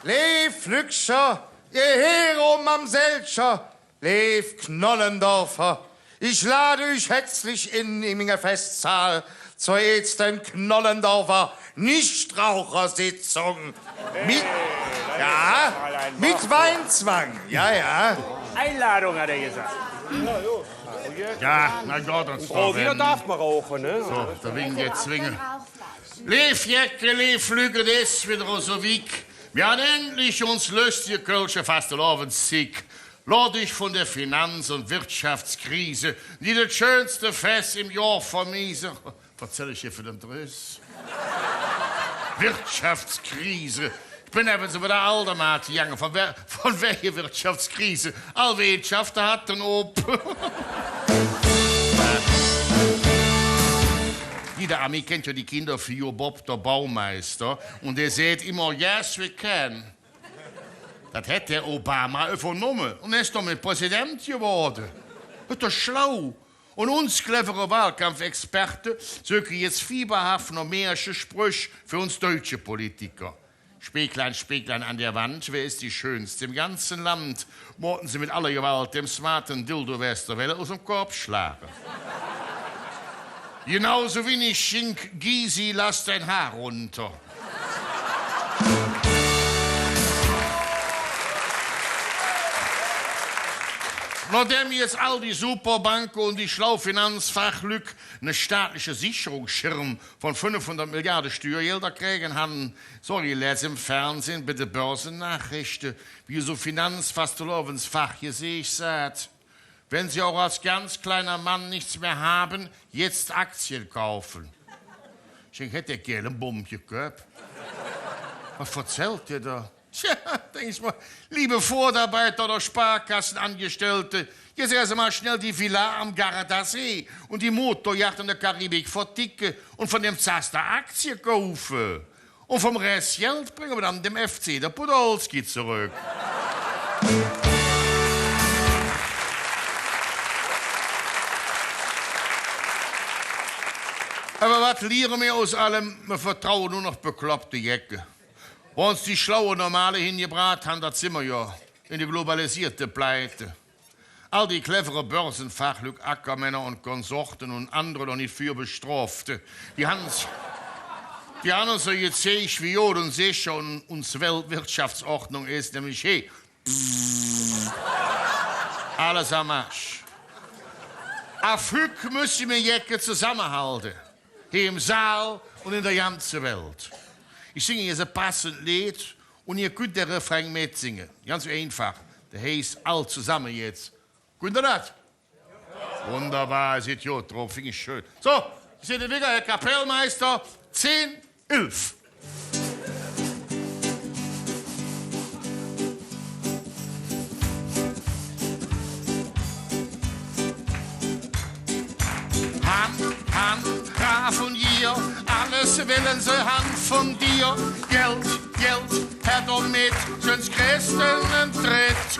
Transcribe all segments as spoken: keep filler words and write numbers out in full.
Leev Lückcher, ehr Häre un Mamsellcher, leev Knollendorfer, ich lade üch hätzlich en, en minge Festsaal zor eetste Knollendorfer Nichtrauchersitzung. Mit, jo, mit Weinzwang, jo, jo. Einladung, hät hä gesaht. Jo, na Gott, un Frau Wendel. Darf mer rauche, ne? Su, do wiggen der Zwinge. Leev Jecke, leev Lück, et es widder esu wigg. Mer han endlich uns löstige kölsche Fastelovendszigg. Loss dich vun der Finanz- un Wirtschaftskrise nit et schönste Fess em Johr vermiese. Verzäll ich hee för dem Dress? Wirtschaftskrise. Ich ben evvens üvver de Aldermaat gegange. Vun wer, vun welcher Wirtschaftskrise? All Weetschafte hatte op. Jeder Ami kennt jo die Kinderfigur Bob der Baumeister. Un dä säht immer: „Yes, we can.“ Dat hät der Obama üvvernomme un es domet Präsident gewoode. Dat es doch schlau. Un uns clevere Wahlkampfexperte söke jetz fieberhaff noh Märchesprüch för uns deutsche Politiker. Spieglein, Spieglein an der Wand, wer ist die Schönste im ganzen Land? Moote se met aller Gewalt dem smaate Dildo-Wester welle usem Korb schlage. Genauso winnig sching Gysi Lass dein Haar runter. Nohdäm jetz all die Superbanke un die schlau Finanzfachlück ene staatliche Sicherungsschirm vun fünfhundert Milliarde Steuergelder kräge han, sah ich letz em Fernsehen bei de Börsennachrichte, wie su Finanzfastelovendsfachgeseech säht: „Wenn Sie auch als ganz kleiner Mann nichts mehr haben, jetzt Aktien kaufen.“ Ich denk, hät der Kääl en Bomb geköpp? Wat verzällt dä do? Tja, denk ich mer, liebe Vorarbeiter oder Sparkassenangestellte, jetzt erst mal schnell die Villa am Gardasee und die Motorjacht in der Karibik verticke und von dem Zaster Aktie kaufe. Un vum Ress Geld bränge mer dann dem F C der Podolski zoröck. Ävver wat liere mer us allem? Mer vertraue nor noch bekloppte Jecke. Wo uns die schlaue Normale hingebraht han, dat sin mer jo en de globalisierte Pleite. All die clevere Börsefachlück, Ackermänner un Konsorte un andere noch nit för Bestrofte, die han uns, die han uns su gezeig, wie god un secher un, uns Weltwirtschaftsordnung es, nämlich, hey, alles am Aasch. Av hügg müsse mer Jecke zosammehalde, hee em Saal un en der ganze Welt. Ich singe jetz e passend Leed un ehr künnt der Refrain metsinge. Ganz einfach. Dä heiß All zosamme jetz. Künnt ehr dat? Wunderbar, sidd god drop, fing ich schön. Su, ich sinn widder, Här Kapellmeister, zehn, elf. Han, han, Grav un Gier, alles welle se han vun dir. Geld, Geld, her domet, söns kriss de ene Tritt.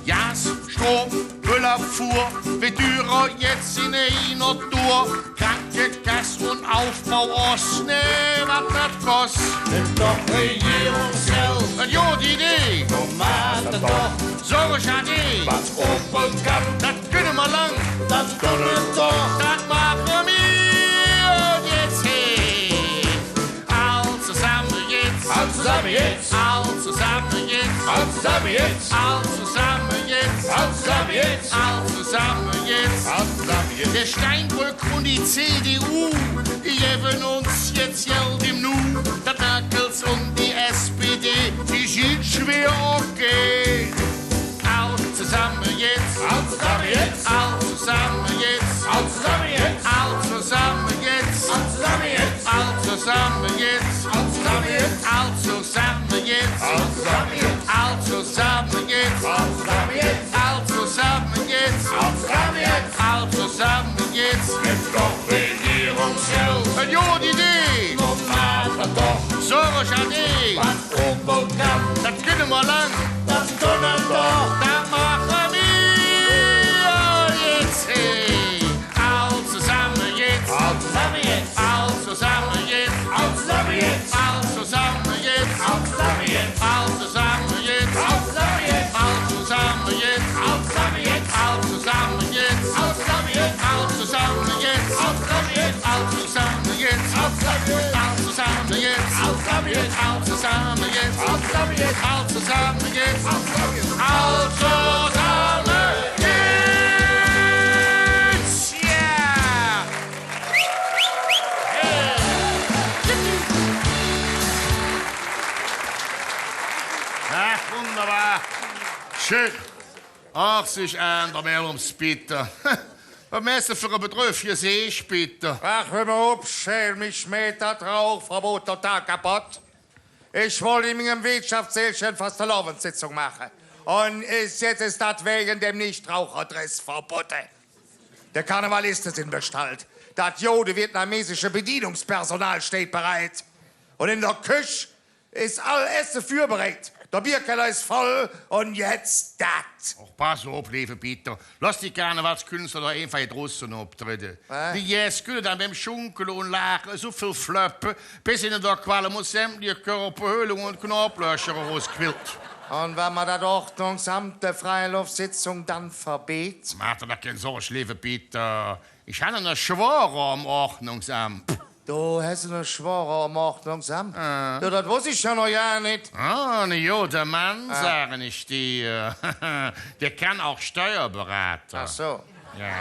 Gas, Strom, Müllabfuhr, weed düürer jetz en einer Tour. Krankekass un Aufbau-Oss, nä, wat dat koss. Nimm doch Regierungshilf. En gode Idee. Dun maht dat doch. Sorg an die. Wat oppe kann. Dat künne mer lang. Dat künne mer doch. Dat maache mer jetz, hey. All zosamme jetz. All zosamme jetz. All zosamme jetz. All zosamme jetz. All zosamme jetz. All zosamme jetz. All zosamme jetz. All zosamme jetz. Der Steinbrück un die C D U, die gevve uns jetz Geld em Nu. Dat Merkels un die S P D, die sin schwer, okay. All zosamme jetz. All zosamme jetz. All zosamme jetz. All zosamme jetz. All zosamme jetz. All zosamme jetz. All zosamme jetz. Nimm doch Regierungshilf. En gode Idee. Dun maht dat doch. Sorg an die. Wat oppe kann. Dat künne mer lang. Dat künne mer doch. Dat maache mer jetz, hey. All zosamme jetz. All zosamme jetz. All zosamme jetz. All zosamme jetz. All zosamme jetz. All zosamme jetz. All All zesamme jetz. All zesamme jetz. All zesamme jetz. All zesamme jetz. Ja. Ach, wunderbar. Schön. Ach, sich an der Meerums, bitte. Wat mähs de för e bedröv Geseech, bitte? Ach, hür mer op, Schäl, mich mäht dat Rauchverbot total kapodd. Ich wollt en mingem Weetschaftssäälche Fastelovendssitzung maache. Un es, jetz es dat wäge dem Nichtraucherdress verbodde. De Karnevaliste sin bestallt. Dat gode vietnamesische Bedienungspersonal steiht bereit. Un en der Köch es all Esse vürbereidt. Der Bierkeller es voll un jetz dat. Och, pass op, leeve Peter. Loss die Karnevalskünstler doch einfach drausse optredde. Hä? Die Gäss künne dann beim Schunkele un Laache su vill flöppe, bes hinner der Qualle muss sämtliche Körperhöhlunge un Knorpellöcher erusquillt. Un wann mer dat Ordnungsamp de Freiluftsitzung dann verbedt? Maach der doch kein Sorg, leeve Peter. Ich han ene Schworer om Ordnungsamp. Do häs ene Schworer om Ordnungsamp? Ah. Jo, dat woss ich jo noch gar nit. Ah, ne gode Mann, ah, sagen ich dir. Der kann auch Steuerberater. Ach so. Ja.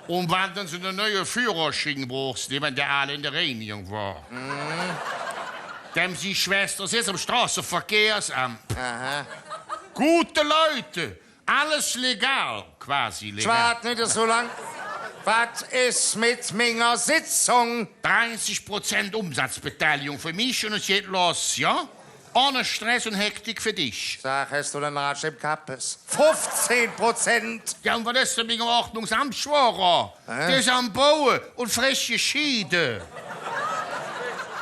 Un wann de su ene neue Führersching bruchs, ne, wann der aale en der Reinigung wor. Mhm. Dem sing Schwester sitz am Straßeverkehrsamp. Aha. Gute Leute, alles legal, quasi legal. Schwaad nit esu lang. Wat es met minger Sitzung? Dreißig Prozent Umsatzbeteiligung för mich un et geiht loss, jo? Ohne Stress un Hektik för dich. Sag, häs do dä Ratsch em Kapp? Fuffzehn Prozent! Jo, un wat es dann met mingem Ordnungsamtsschworer? Hä? Dä es am Boue un frisch gescheede.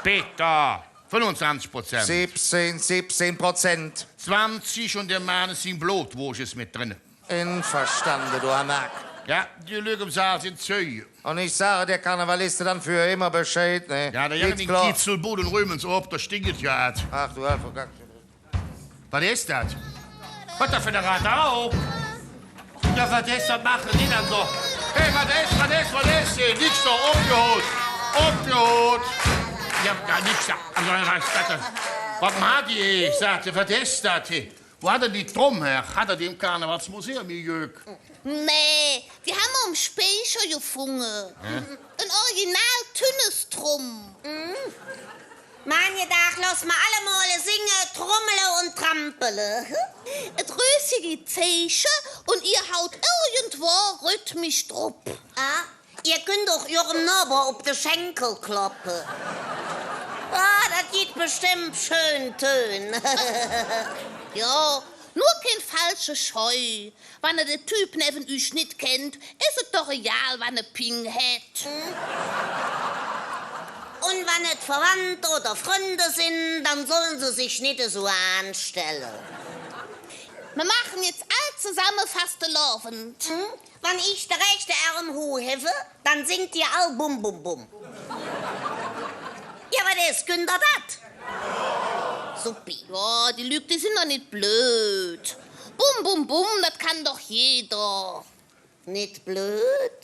Bitte. Fünfunzwanzig Prozent. Sibbzehn, sibbzehn Prozent. Zwanzig un däm Mann sing Blodwoosch es met dren. Enverstande, do Hanaak. Jo, die Lück em Saal sin Zeuge. Un ich sage dä Karnevaliste dann för immer Bescheid, ne? Jo, do, jo, Kitzelbude, röm ens op, do stinkt et jo ald. Ach, do Affe. Wat es dat? Wat do för ene Radau? Jo, wat es, wat maache die dann do? Hey, wat es, wat es, wat es? Hey, nix do, opgeholt. Opgeholt. Jo, jo, nix do. Also, wat es dat? Wat maht die, hey? Sag, wat es dat, hey? Wo hat ehr die Tromm her? Hat ehr die em Karnevalsmuseum gejöök? Nä, die han mer am Speicher gefunge. Hä? En original Tünnes-Tromm. Mhm. Mangedach loss mer allemole singe, trommele un trampele. Et rös die Zeiche un ehr haut irgendwo rhythmisch drop. Ah, ehr künnt och ehrem Nohber op de Schenkel kloppe. Ah, dat gitt bestemmp schön Tön. Jo, nor kein falsche Scheu. Wann ehr der Typ nevven üch nit kennt, es et doch egal, wann hä Ping hät. Un wann et Verwandte oder Fründe sin, dann solle se sich nit esu aanstelle. Mer maache jetz all zesamme Fastelovend. Hm? Wann ich der Rääch der Ärm huh hevve, dann singt ehr all Bum, bum, bum. Jo, wat es, künnt ehr dat? Supi. Jo, die Lück, die sin doch nit blöd. Bum, bum, bum, dat kann doch jeder. Nit blöd?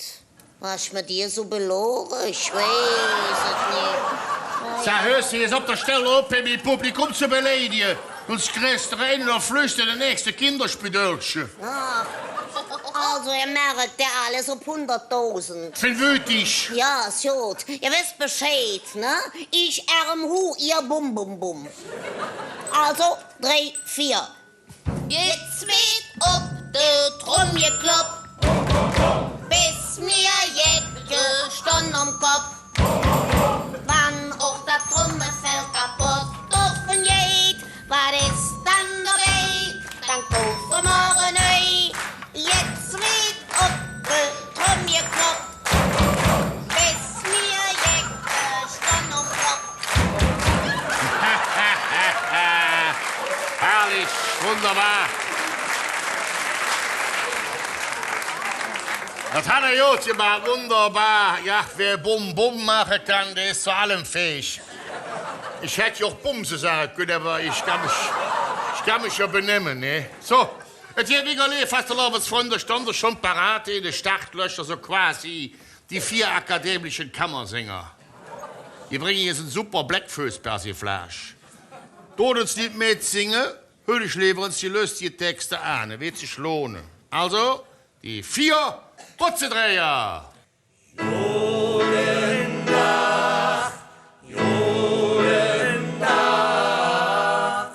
Waas met dir su belore? Ich weiß et nit. Sag, hürs de jetz op der Stell op, hör op, mi Publikum ze beleidige. Söns kriss de eine, dann flüchs de en et nächste Kinderspidölche. Ach, also, ehr merk, der Aal es op hundertdausend. Fünfundfünfzig. Jo, es god. Ehr wesst Bescheid, ne? Ich Ärm huh, ehr Bum, Bum, Bum. Also, drei, vier. Jetz weed op de Tromm geklopp, bes mir jecke Stonn om Kopp. Wann och dat Trommefell kapodd dovun geiht, wat es dann dobei? Dann kaufe mer e neu. Jetz weed op de Tromm geklopp, bes mir jecke Stonn om Kopp. Herrlich, wunderbar. Dat hät hä god gemaht, wunderbar. Jo, wä Bum Bum maache kann, dä es zo allem fähig. Ich hätt jo och Bumse sage künne, ävver ich kann mich, ich kann mich jo benemme, ne? Su, et geiht wigger los, Fastelovendsfründe, stonn schon parat en de Startlöcher, su quasi die vier akademischen Kammersänger. Die bränge jetz en super Bläck-Fööss-Persiflage. Dot uns nit metsinge, hürt üch leever ens die löstige Texte aan, weed sich lohne. Alsu, die veer Botzedreier. Goden Dag, goden Dag.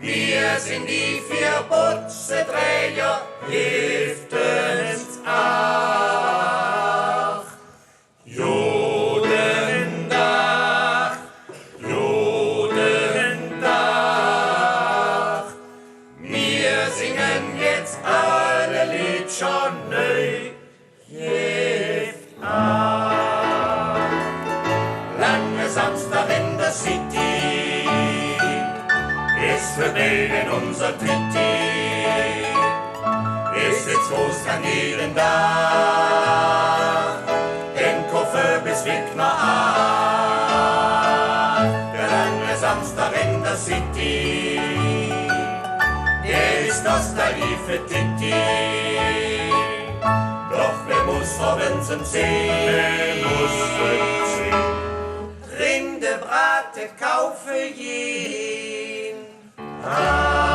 Mir sin die veer Botzedreier, leevtens aach. Goden Dag, goden Dag. Mir singe jetz alle Leedcher neu. Gevt aach. Lange Samsdag en der City es vörbei, denn unse Titti es jetz los dann jeden Dag. Denn Koffe bes Wick noh aach. Der lange Samsdag en der City, dä es Nostalgie för Titti. Doch wä muss ovends em Zigg? Wä muss em Zigg? Rinde, Brade kaufe gehn. Ah.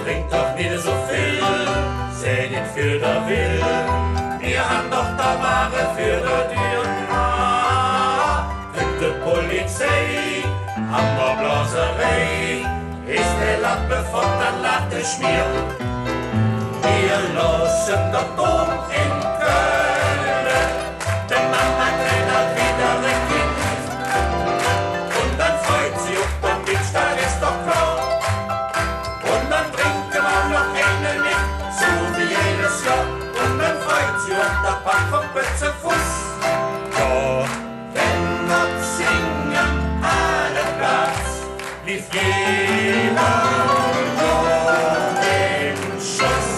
Drink doch nit su vill, sag nit, wä do will. Mir han doch do Wage för der Dür. Ah, kütt de Polizei, han mer Blaserei, es der Lappe fott, dann laach de Schmier. Mir looße der Dom en Kölle, de Mama krigg widder e Kind. Un dann freut se op der Mitch, dat es doch klor. Un dann drinke mer noch eine mit, su wie jedes Johr. Un dann freut se op der Pack vum Bötzefuss. Jo, wenn mer singe alle Platz, blievt jeder nor em Schuss.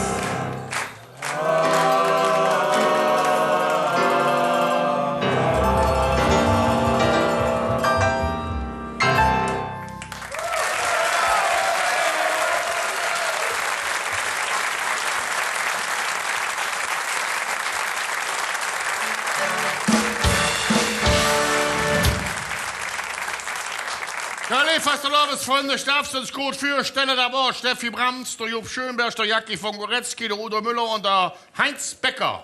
Jo, leev Fastelovendsfründe, darf ich uns koot vürstelle, dat wor Steffi Brandt, der Jupp Schönberg, der Jacky von Guretzky, der Udo Müller un der Heinz Becker.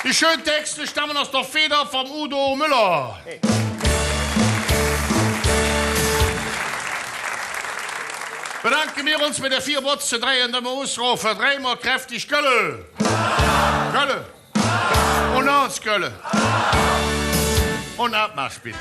Die schöne Texte stammen aus der Feder vom Udo Müller. Bedanke mer uns bei de veer Botzedreier, indem mer usrofe: Dreimol kräftig Kölle! Kölle! Un noch ens Kölle. Un Abmarsch, bitte.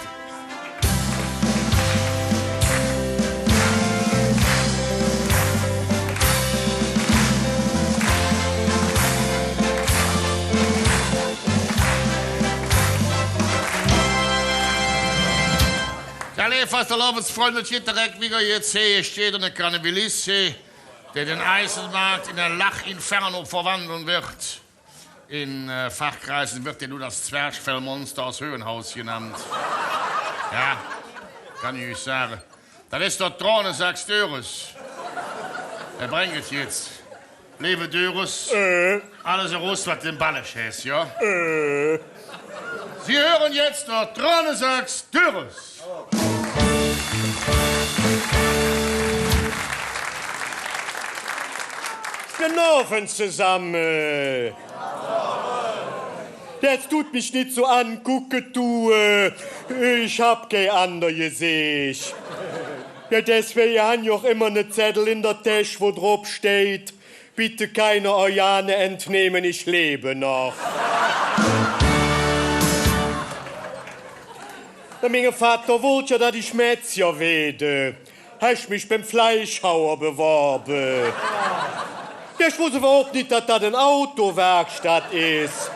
Jo, leev Fastelovendsfründe, et gitt direk widder, jetz hee steiht ene Karnevalist, dä der Eisemarkt en e Lach-Inferno verwandle weed. En, äh, Fachkreise weed dä nor dat Zwerchfellmonster us Höhenhaus genannt. Jo, kann ich üch sage. Dat es der Drohnesack Dürres. Hä bränge et jetz. Leeve Dürres, äh, alles erus, wat de em Balleg häs, jo? Äh. Se höre jetz der Drohnesack Dürres. Gode Ovend zesamme. Jetz dot mich nit su aankucke, do, äh, ich han kei ander Geseech. Jo, deswäge han ich och immer ne Zeddel en der Täsch, wo drop steiht: Bitte keine Organe entnehmen, ich lebe noch. Minge Vatter wollt jo, dat ich Metzger weede. Han ich mich beim Fleischhauer beworbe. Jo, ich woss ävver och nit, dat dat en Autowerkstatt es.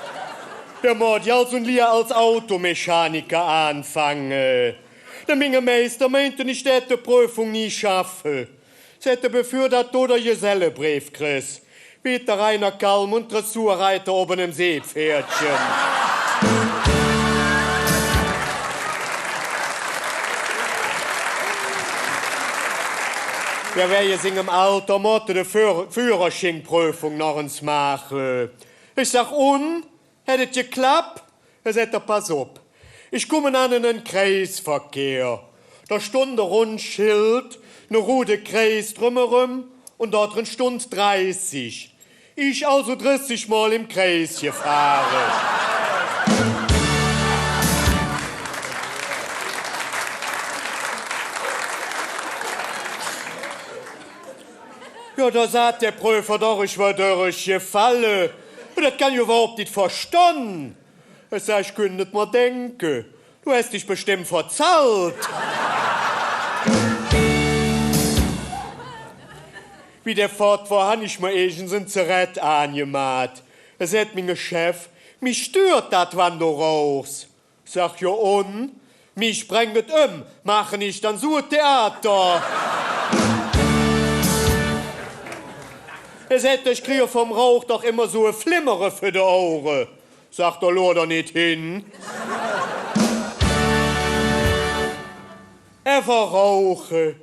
Do moot ich alsu en Lier als Automechaniker aanfange. Minge Meister meint, ich dät de Prüfung nie schaffe. Säht hä: Bevör dat do der Gesellebreef kriss, weed der Reiner Calmund Dressurreiter op enem Seepferdche. Jo, wä en singem Alter moot de Führ-, Führerschingprüfung noch ens maache. Ich sag: „Un? Hät et geklapp?“ Hä säht: „Pass op. Ich kumme an en ene Kreisverkehr. Do stundt e rund Scheld, ne rude Kreis drömeröm, un do dren stundt dreißig. Ich alsu dressig Mol em Kreis gefahre.“ Jo, do säht der Pröfer: „Doch, ich wör durchgefalle. Dat kann ich üvverhaup nit verstonn.“ Ich sag: „Ich künnt et mer denke. Do häs dich bestemmp verzallt.“ Wie dä fott wor, han ich mer eesch en Zigarett aangemaht. Do säht minge Chef: „Mich stürt dat, wann do rauchs.“ Sag: „Jo, un? Mich brängk et öm. Maache ich dann su e Theater?“ Hä säht: „Ich krige vum Rauch doch immer su e Flimmere för de Auge.“ Sag: „Do loor doch nit hin.“ Ävver rauche.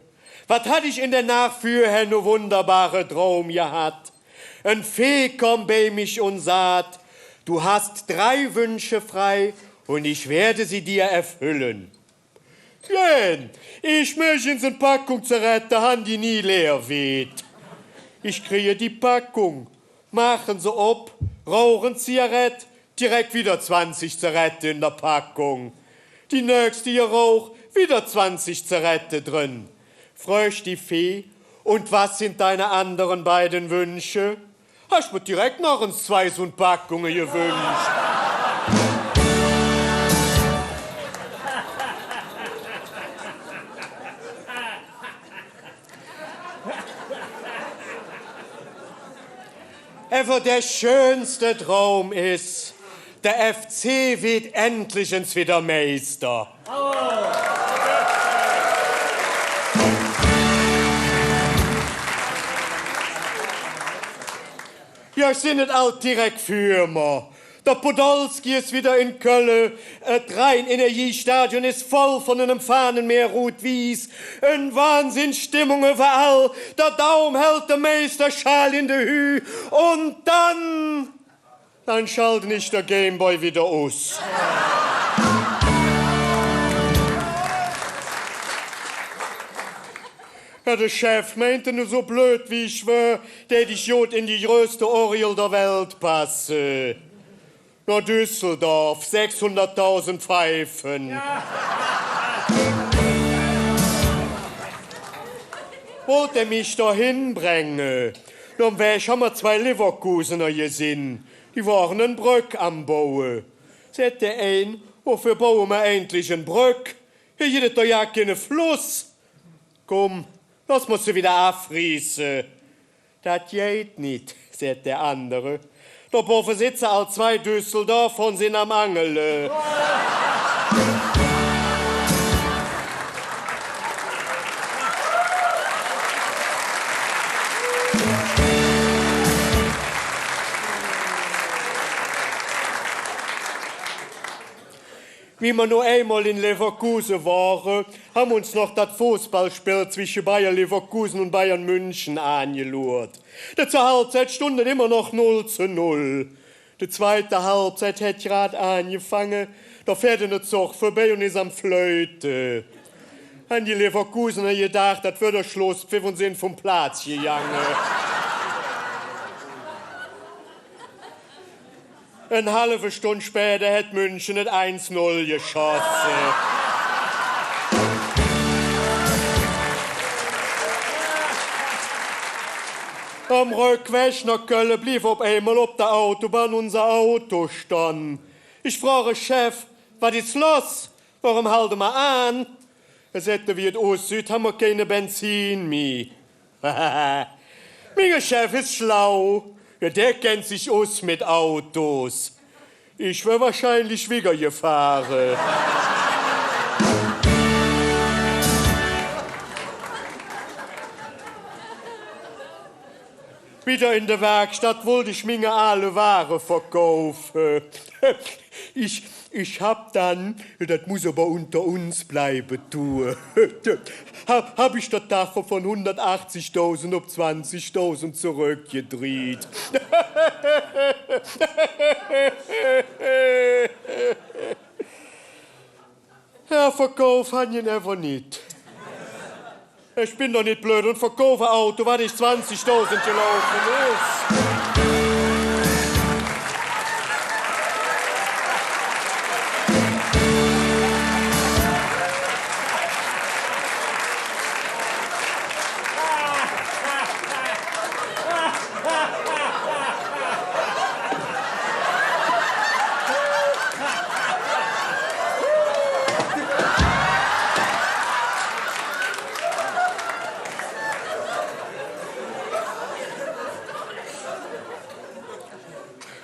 Wat hatt ich en der Naach vürher ene wunderbare Draum gehatt. En Fee kom bei mich un säht: „Du hast drei Wünsche frei und ich werde sie dir erfüllen.“ Schön. Ich möch ens en Packung Zigarette han, die nie leer weed. Ich krige die Packung, maache se op, rauche en Zigarett, direk widder zwanzig Zigarette en der Packung. Die nächste gerauch, widder zwanzig Zigarette dren. Frög die Fee: „Und was sind deine anderen beiden Wünsche?“ Hätt ich mer direk noch ens zwei su Packunge gewünscht. Ävver der schönste Draum es, der F C weed endlich ens widder Meister. Jo, ich sinn et ald direk vür mer. Der Podolski es widder en Kölle. Et Rhein-Energie-Stadion es voll vun enem Fahnenmeer Rot-Wieß. En Wahnsinnsstimmung üvverall. Der Daum hält der Meisterschal en de Hüh. Un dann, dann schalt ich der Gameboy widder us. Jo, der Chef meint, su blöd wie ich wör, dät ich god en die größte Orgel der Welt passe. Noh Düsseldorf, sechshunderttausend Pfeifen. Wollt hä mich dohin bränge. Nohm Wäg han mer zwei Leverkusener gesinn. Die wore en Bröck am Baue. Säht der ein: „Woför baue mer eigentlich en Bröck? Hee gitt et doch gar keine Floss.“ „Kumm, loss mer se widder avrieße.“ „Dat geiht nit“, säht der andere. „Do bovve setze ald zwei Düsseldorfer un sin am Angele.“ Wie mer no eimol en Leverkusen wore, han mer uns noch dat Foßballspill zwesche Bayer Leverkusen un Bayern München aangeluurt. Do zor Halbzeit stundt et immer noch null zo null. De zweite Halbzeit hät grad aangefange, do fäht ene Zog vörbei un es am Fläute. Han die Leverkusener gedaach, dat wör der Schlusspfiff un sin vum Platz gegange. En halve Stund späder hät München et eins null geschosse. Om Röckwäg noh Kölle bliev op eimol op der Autobahn unse Auto stonn. Ich froge: „Chef, wat es loss? Woröm halde mer aan?“ Hä säht: „Wie et ussüht, han mer keine Benzin mih.“ Minge Chef es schlau. Jo, dä kennt sich us met Autos. Ich wör wahrscheinlich wigger gefahre. Widder en de Werkstatt, wollt ich minge aale Wage verkaufe. Ich, ich han dann, dat muss ävver unger uns bleive, do, han, han ich der Dache vun hundertachzigdausend op zwanzigdausend zoröckgedriht. Jo, verkauf han ich en ävver nit. Ich ben doch nit blöd un verkauf e Auto, wat ich zwanzigdausend gelaufe es.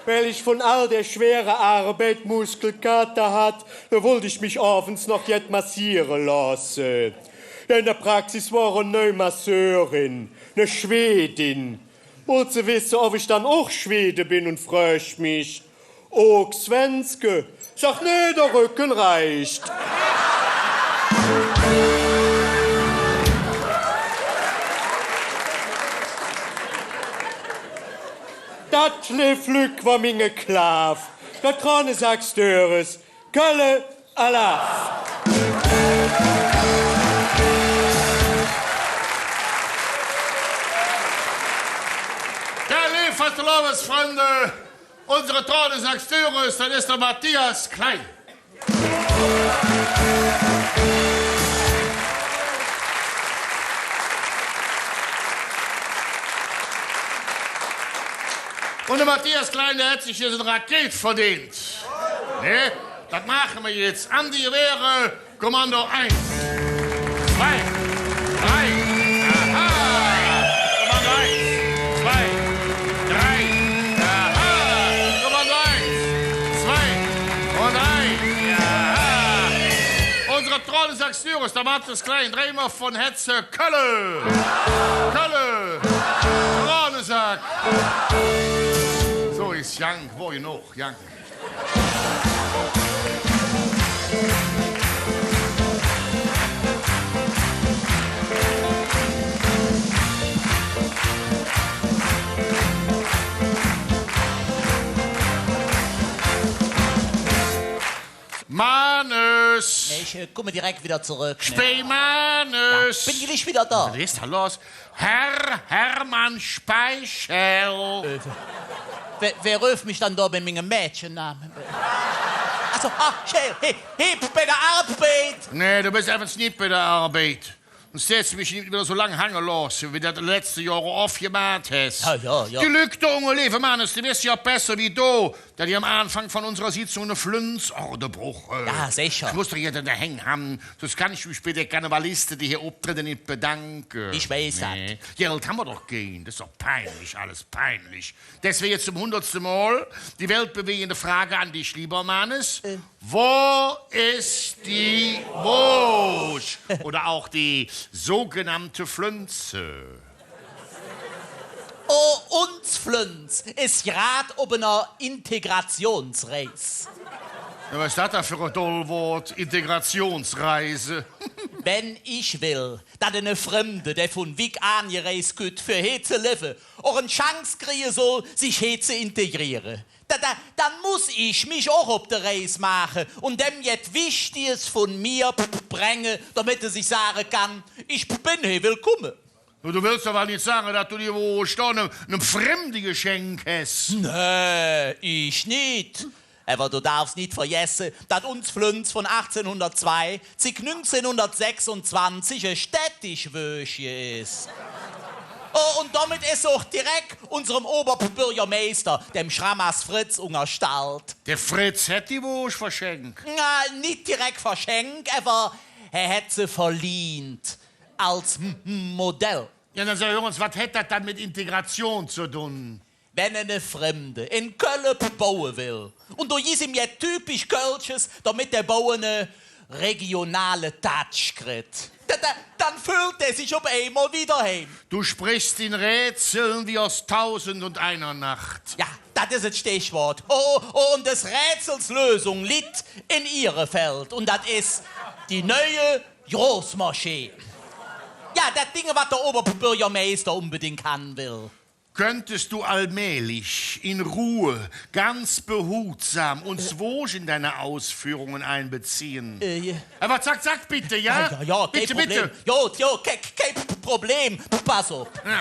Weil ich vun all der schwere Arbeid Muskelkater hatt, do wollt ich mich ovends noch jet massiere looße. Jo, en der Praxis wor en neu Masseurin, en Schwedin. Wollt se wesse, ov ich dann och Schwede ben, un frög mich: „Och, Svenske?“ Sag: „Nä, der Rögge reicht.“ Dat, leev Lück, wor minge Klaaf, der Tranesack Störres, Kölle Alaaf. Jo, leev Fastelovendsfründe, unse Tranesack Störres, dat es der Matthias Klein. Un der Matthias Klein, dä hät sich jetz en Rakeet verdeent. Ne? Dat maache mer jetz. An die Gewehre. Kommando eins. Zwei. Drei. Aha. Kommando eins. Zwei. Drei. Aha. Kommando eins. Zwei. Un drei. Aha. Unse Tranesack Störres, der Matthias Klein, dreimol vun Hätze Kölle. Kölle. Tranesack. Su es, Jank, wor genog, Jank. Manes! Nä, ich, äh, kumme direk widder zoröck, ne? Speimanes! Jo, ben glich widder do. Wat es do loss? Herr Hermann Speichel. Äh, wä, wä röf mich dann do bei mingem Mädchennamen? Alsu, ah, Schäl, he, he, bei der Arbeid. Nä, do bes einfach nit bei der Arbeid. Un soss häs de mich nit widder su lang hange looße, wie de dat letzte Johr och gemaht häs. Jo, jo, jo. Die Lück do unge, leeve Manes, die wesse jo besser wie do, dat die am Aanfang vun unserer Sitzung ene Flönz-Orde bruche. Jo, secher. Ich muss doch jet en der Häng han, soss kann ich mich bei de Karnevaliste, die hee optredde, nit bedanke. Ich weiß dat. Nä. Geld han mer doch kein. Dat es doch peinlich, alles peinlich. Deswäge jetz zom hundertste Mol die weltbewegende Frage an dich, leeve Manes. Äh. Wo es die Woosch? Oder och die sogenannte Flönze? Oh, uns Flönz es grad op ener Integrationsreis. Jo, wat es dat dann för e doll Wood? Integrationsreise. Wann ich well, dat ene Fremde, dä vun wigg aangereis kütt, för hee ze levve, och en Chance krige soll, sich hee ze integriere, da, da, dann muss ich mich och op de Reis maache un däm jet Wichtiges vun mir p-, p-, bränge, domet hä sich sage kann: Ich p-, ben hee wellkumme. Do wells doch wall nit sage, dat do die Woosch do nem, nem Fremde geschenk häs? Nä, ich nit. Ävver do darfs nit vergesse, dat uns Flönz vun achtzehnhundertzwei zig nüngzehnhundertsechsunzwanzig e städtisch Wööschje es. Oh, un domet es se och direk unserem Oberbürgermeister, däm Schrammers Fritz, ungerstallt. Der Fritz hät die Woosch verschenk? Na, nit direk verschenk, ävver hä hät se verlihnt. Als M-, M-, Modell. Jo, dann sag, hür ens, wat hät dat dann met Integration ze dun? Wann ene Fremde en Kölle p-, baue well, un do giss im jet typisch Kölsches, domet dä Bau ene regionale Touch kritt. Da, da, dann föhlt er sich op eimol wie doheim. Du sprichst in Rätseln wie aus Tausend und einer Nacht. Jo, dat es et Stechwood. Oh, oh, un des Rätsels Lösung litt en Ihrefeld. Un dat es die neue Großmoschee. Jo, dat Ding, wat der Oberbürgermeister unbedingt han well. Könntest du allmählich in Ruhe, ganz behutsam uns wosch in deine Ausführungen einbeziehen? Äh, ja. Ävver zack, zack, bitte, jo? Jo, jo, jo, kein Problem. Bitte, bitte. Jo, jo, ke-, ke-, kein Problem. Pass op. Jo.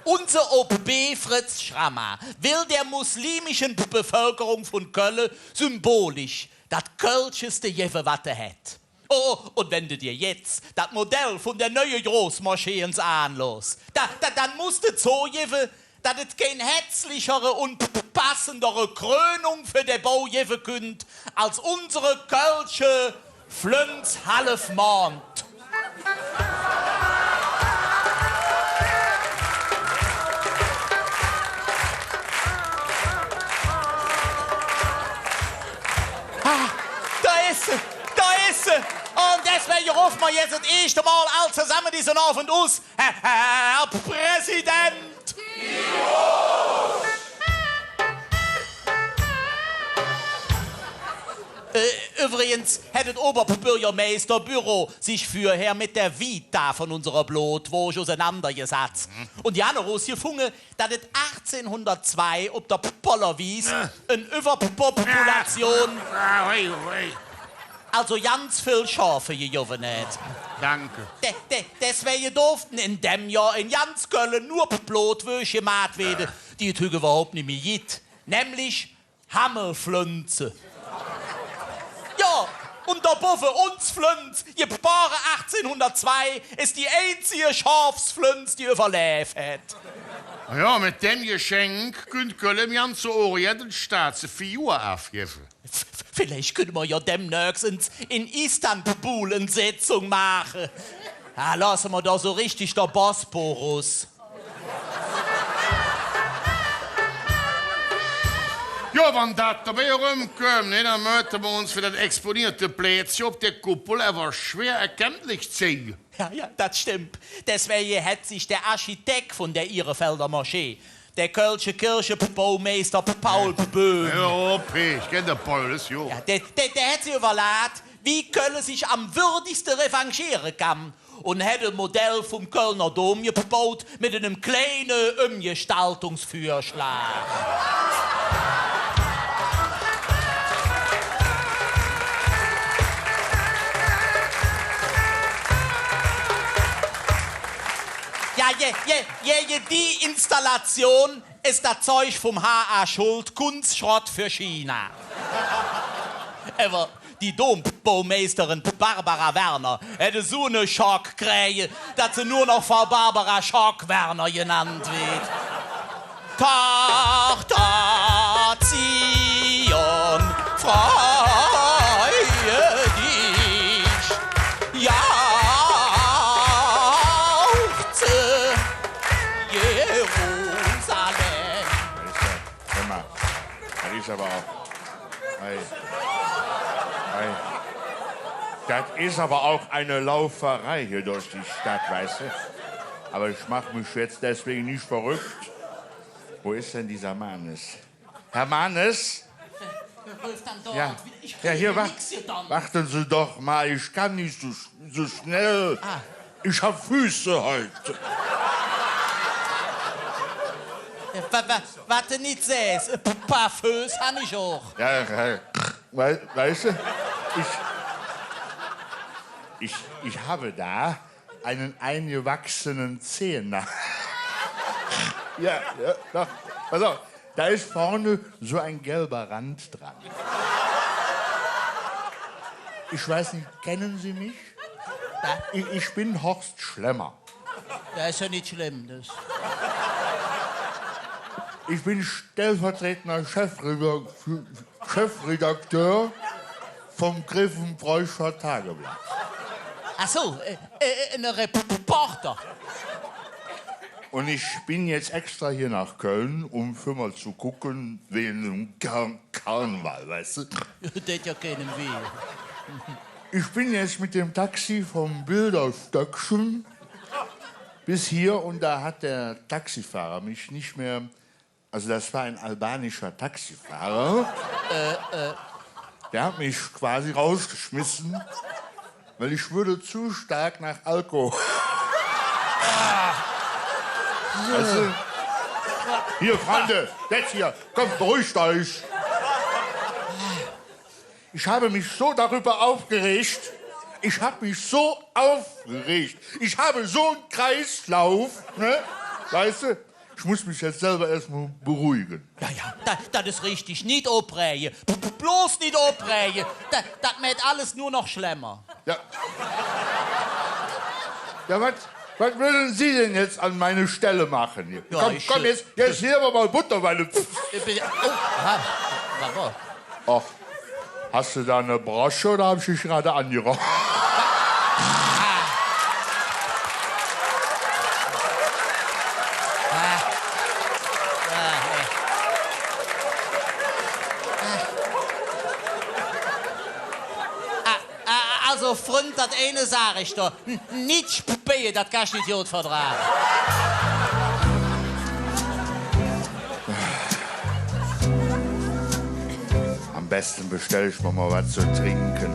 Unser O B Fritz Schramma will der muslimischen Bevölkerung von Köln symbolisch dat Kölscheste gevve, wat et gitt. Oh, un wenn de dir jetz dat Modell vun der neue Großmoschee ens aanloos, da, da, dann muss de zogevve, dat et kein hätzlichere un p-, p-, passendere Krönung för der Bau gevve künnt als unsere kölsche Flönz-Halfmond. Ah, do es se, do es se. Un deswäge ruffe mer jetz et eeschte Mol all zesamme dissen Ovend us: Herr, Herr Präsident! Äh, üvvrigens hät et Oberbürgermeisterbüro sich vürher met der Vita vun unsere Blodwoosch usenandergesatz. Mhm. Un die han erusgefunge, dat et achtzehnhundertzwei op der Pollerwies en Üvverpopulation, also ganz vill Schofe gegovve hät. Danke. De-, de-, deswäge durfte en däm Johr en ganz Kölle nor Blodwöösch gemaht weede, die et hügg üvverhaup nit mih gitt. Nämlich Hammelflönze. Jo, un dobovve uns Flönz, gebore achtzehnhundertzwei, es die einzige Schofsflönz, die üvverlääv hät. Jo, met däm Geschenk künnt Kölle em ganze Orient en Staats Figur avgevve. V-, v-, villeich künne mer jo demnächs en, en Istanbul en Sitzung maache. Do looße mer doch su richtig der Bosporus. Jo, wann dat dobei erömköm, ne, dann mööte mer uns för dat exponierte Plätzche op der Kuppel ävver schwer erkenntlich zeige. Jo, jo, dat stemmp. Deswäge hät sich der Architekt vun der Ihrefelder Moschee, der kölsche Kirchebaumeister Paul Böhm, jo, okay, ich kenn der Paul, dat es jo. Jo, dä, dä, dä hät sich üvverlaht, wie Kölle sich am würdigste revanchiere kann. Un hät e Modell vum Kölner Dom gebaut met enem kleine Ömgestaltungsvürschlag. Jo, je, je, je, je, die Installation es dat Zeug vum H A Schult, Kunstschrott för China. Ävver die Dombaumeisterin Barbara Werner hät esu ene Schock kräge, dat se nor noch Frau Barbara Schock-Werner genannt weed. Tochter Zion, freue dich, jauchze Jerusalem. Hör mal, dat es ävver och, ei, ei. Dat es ävver och en Lauferei hee durch de Stadt, weiß de? Ävver ich maach mich jetz deswäge nit verröck. Wo es dann dä Manes? Herr Manes? Jo. Jo, hee, wa-, wachten Se doch mal, ich kann nit su sch-, su schnell. Ah. Ich han Föß hügg. Wa-, wa-, wat de nit sähs, e Paar Föß han ich och. Jo, jo. Wei-, weiß de, ich, ich, ich han do ene eingewachsene Zehner. Jo, jo, doch. Pass op. Do es vörre su ene gelve Rand dran. Ich weiß nit, kennen Sie mich? Wat? Ich, ich ben Horst Schlemmer. Jo, es jo nit schlemm, dat. Ich ben stellvertretender Chefredakteur, Chefredakteur vum Grevenbroicher Tageblatt. Ach su, äh, äh, ene Reporter. Un ich ben jetz extra hee noh Kölle, öm för mal ze kicke, wie et em Kar-, Karneval, weiß de? Dät jo keinem wih. Ich bin jetzt mit dem Taxi vom Bilderstöckchen bis hier und da hat der Taxifahrer mich nicht mehr, also das war ein albanischer Taxifahrer, äh, äh, der hat mich quasi rausgeschmissen, weil ich würde zu stark nach Alkohol. Weißt du? Hier, Freunde, jetzt hier, kommt, beruhigt euch. Ich habe mich so darüber aufgeregt. Ich habe mich so aufgeregt. Ich habe so einen Kreislauf, ne? Weißt du? Ich muss mich jetzt selber erstmal beruhigen. Jo, jo, dat, dat es richtig. Nit opräge. B-, b-, bloß nit opräge. Dat, dat mäht alles nor noch schlemmer. Ja. Ja, was, was würden Sie denn jetzt an meiner Stelle machen? Hier? Jo, komm, ich, komm, äh, jetzt, jetzt hier aber mal Butter bei die Fische. Ich bin, oh, aha, bravo. Ach, hast du da eine Brosche oder hab ich dich gerade angerochen? Ah, ah, also, Fründ, dat eine sag ich dir. N-, nit spähe, dat kann ich nit god verdrage. Am besten bestell ich mir mal was zu trinken.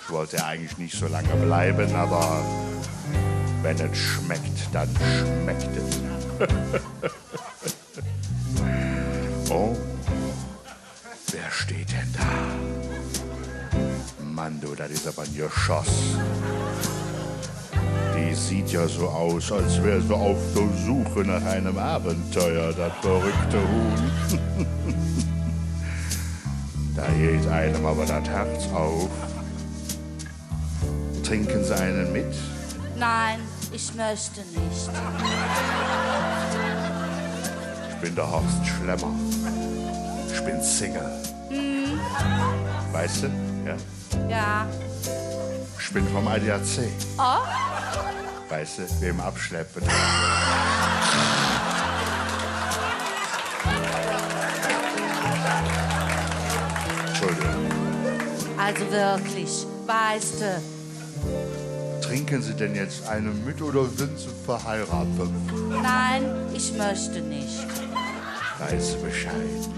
Ich wollte eigentlich nicht so lange bleiben, aber wenn es schmeckt, dann schmeckt es. Oh. Wer steht denn da? Mann, du, dat is aber en Geschoss. Die sieht ja so aus, als wär se auf der Suche nach einem Abenteuer, dat verrückte Huhn. Da geht einem aber dat Herz auf. Trinken Sie einen mit? Nein, ich möchte nicht. Ich bin der Horst Schlemmer. Ich bin Single. Hm. Weißt du? Ja. Ja. Ich bin vom A D A C. Oh? Weißt du, wem abschleppen? Entschuldigung. Also wirklich, weißt du. Trinken Sie denn jetzt einen mit oder sind Sie verheiratet? Nein, ich möchte nicht. Weiß Bescheid.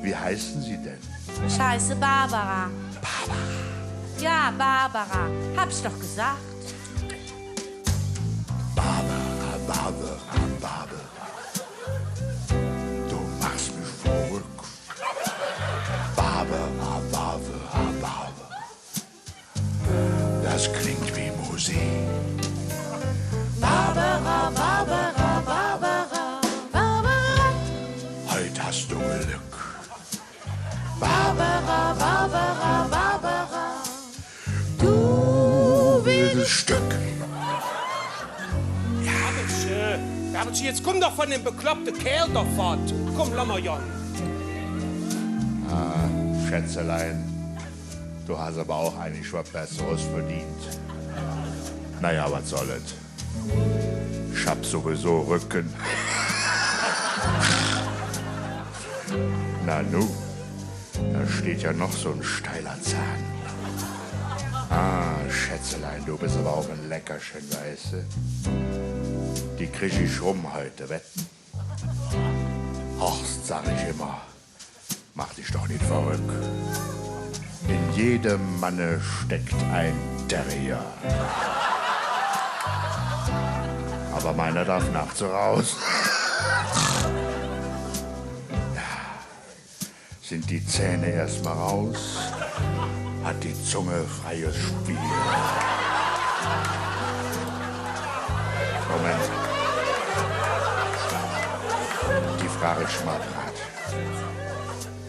Wie heißen Sie denn? Ich heiße Barbara. Barbara. Ja, Barbara. Hab ich doch gesagt. Barbara, Barbara, Barbara. Du machst mich verrückt. Barbara, Barbara, Barbara. Das klingt wie Musik. Barbara, Barbara, Barbara, Barbara. Heut hast du Glück. Barbara, Barbara, Barbara. Du wildes Stück. Ja, Mensch, äh, ja, Mensch, jetzt kumm doch vun däm bekloppte Kääl do fott. Kumm, loss mer gonn. Ah, Schätzelein, du hast aber auch eigentlich was Besseres verdient. Naja, was soll et? Ich hab sowieso Rücken. Nanu, da steht ja noch so ein steiler Zahn. Ah, Schätzelein, du bist aber auch ein Leckerchen, weißt du? Die krieg ich rum heute, wetten? Horst, sag ich immer, mach dich doch nicht verrückt. In jedem Manne steckt ein Terrier. Aber meiner darf nachts raus. Sind die Zähne erst mal raus, hat die Zunge freies Spiel. Moment. Die frage ich mal grad.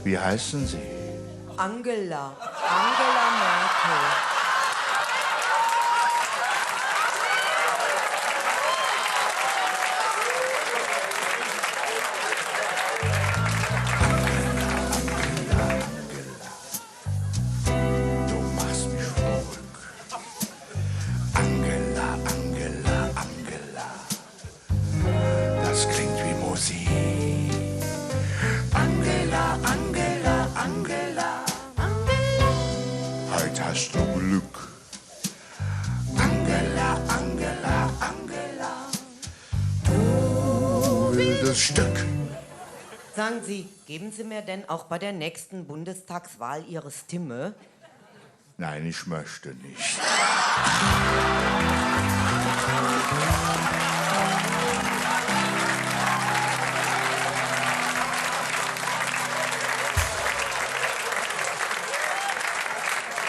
Wie heißen Sie? Angela. Angela Merkel. Du machst mich verrückt. Angela, Angela, Angela. Das klingt wie Musik. Angela, Angela, Angela, Angela. Stück. Sagen Sie, geben Sie mir denn auch bei der nächsten Bundestagswahl Ihre Stimme? Nein, ich möchte nicht.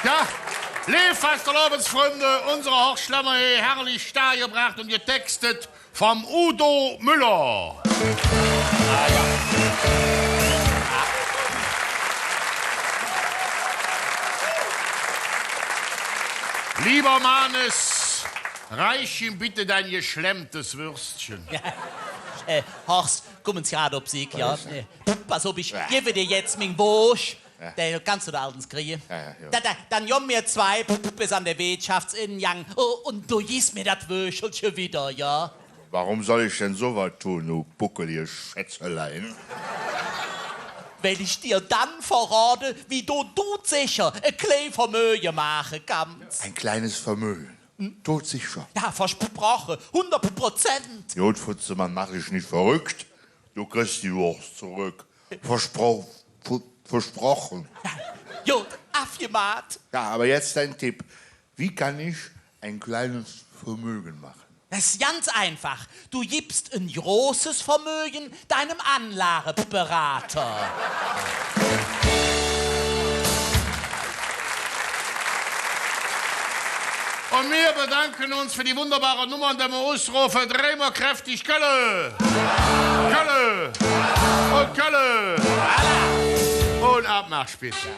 Ja, leev Fastelovendsfründe, unsere Horst Schlemmer he, herrlich dargebracht und getextet vum Udo Müller. Lieber Manes, reich ihm bitte dein geschlemmtes Würstchen. Ja. Äh, Horst, kumm ens grad op Sick, ja? Äh, pass op, ich gevve dir jetz ming Woosch. Ja. Dä kanns do do allt ens krige. Ja, ja, jo. Do, do, dann gomm mer zwei bes an der Weetschaffsingang. Oh, un do givs mir dat Wöschelche widder, ja? Warum soll ich denn so wat tun, du puckelige Schätzelein? Weil ich dir dann verrode, wie do dudsecher e klei Vermöge maache kanns. Ein kleines Vermögen. Hm? Todsicher. Ja, versproche. Hundert Prozent. God, Futzemann, mach dich nit verröck. Do kriss die Woosch zoröck. Verspro-, ver-, versproche. Ja, god, avgemaht. Ja, aber jetzt dein Tipp. Wie kann ich ein kleines Vermögen machen? Dat es ganz einfach. Do givs e großes Vermögen deinem Anlageberater. Un mir bedanke uns för die wunderbare Nummer, indem mer usrofe dreimol kräftig Kölle! Kölle! Un Kölle! Un Abmarsch, bitte.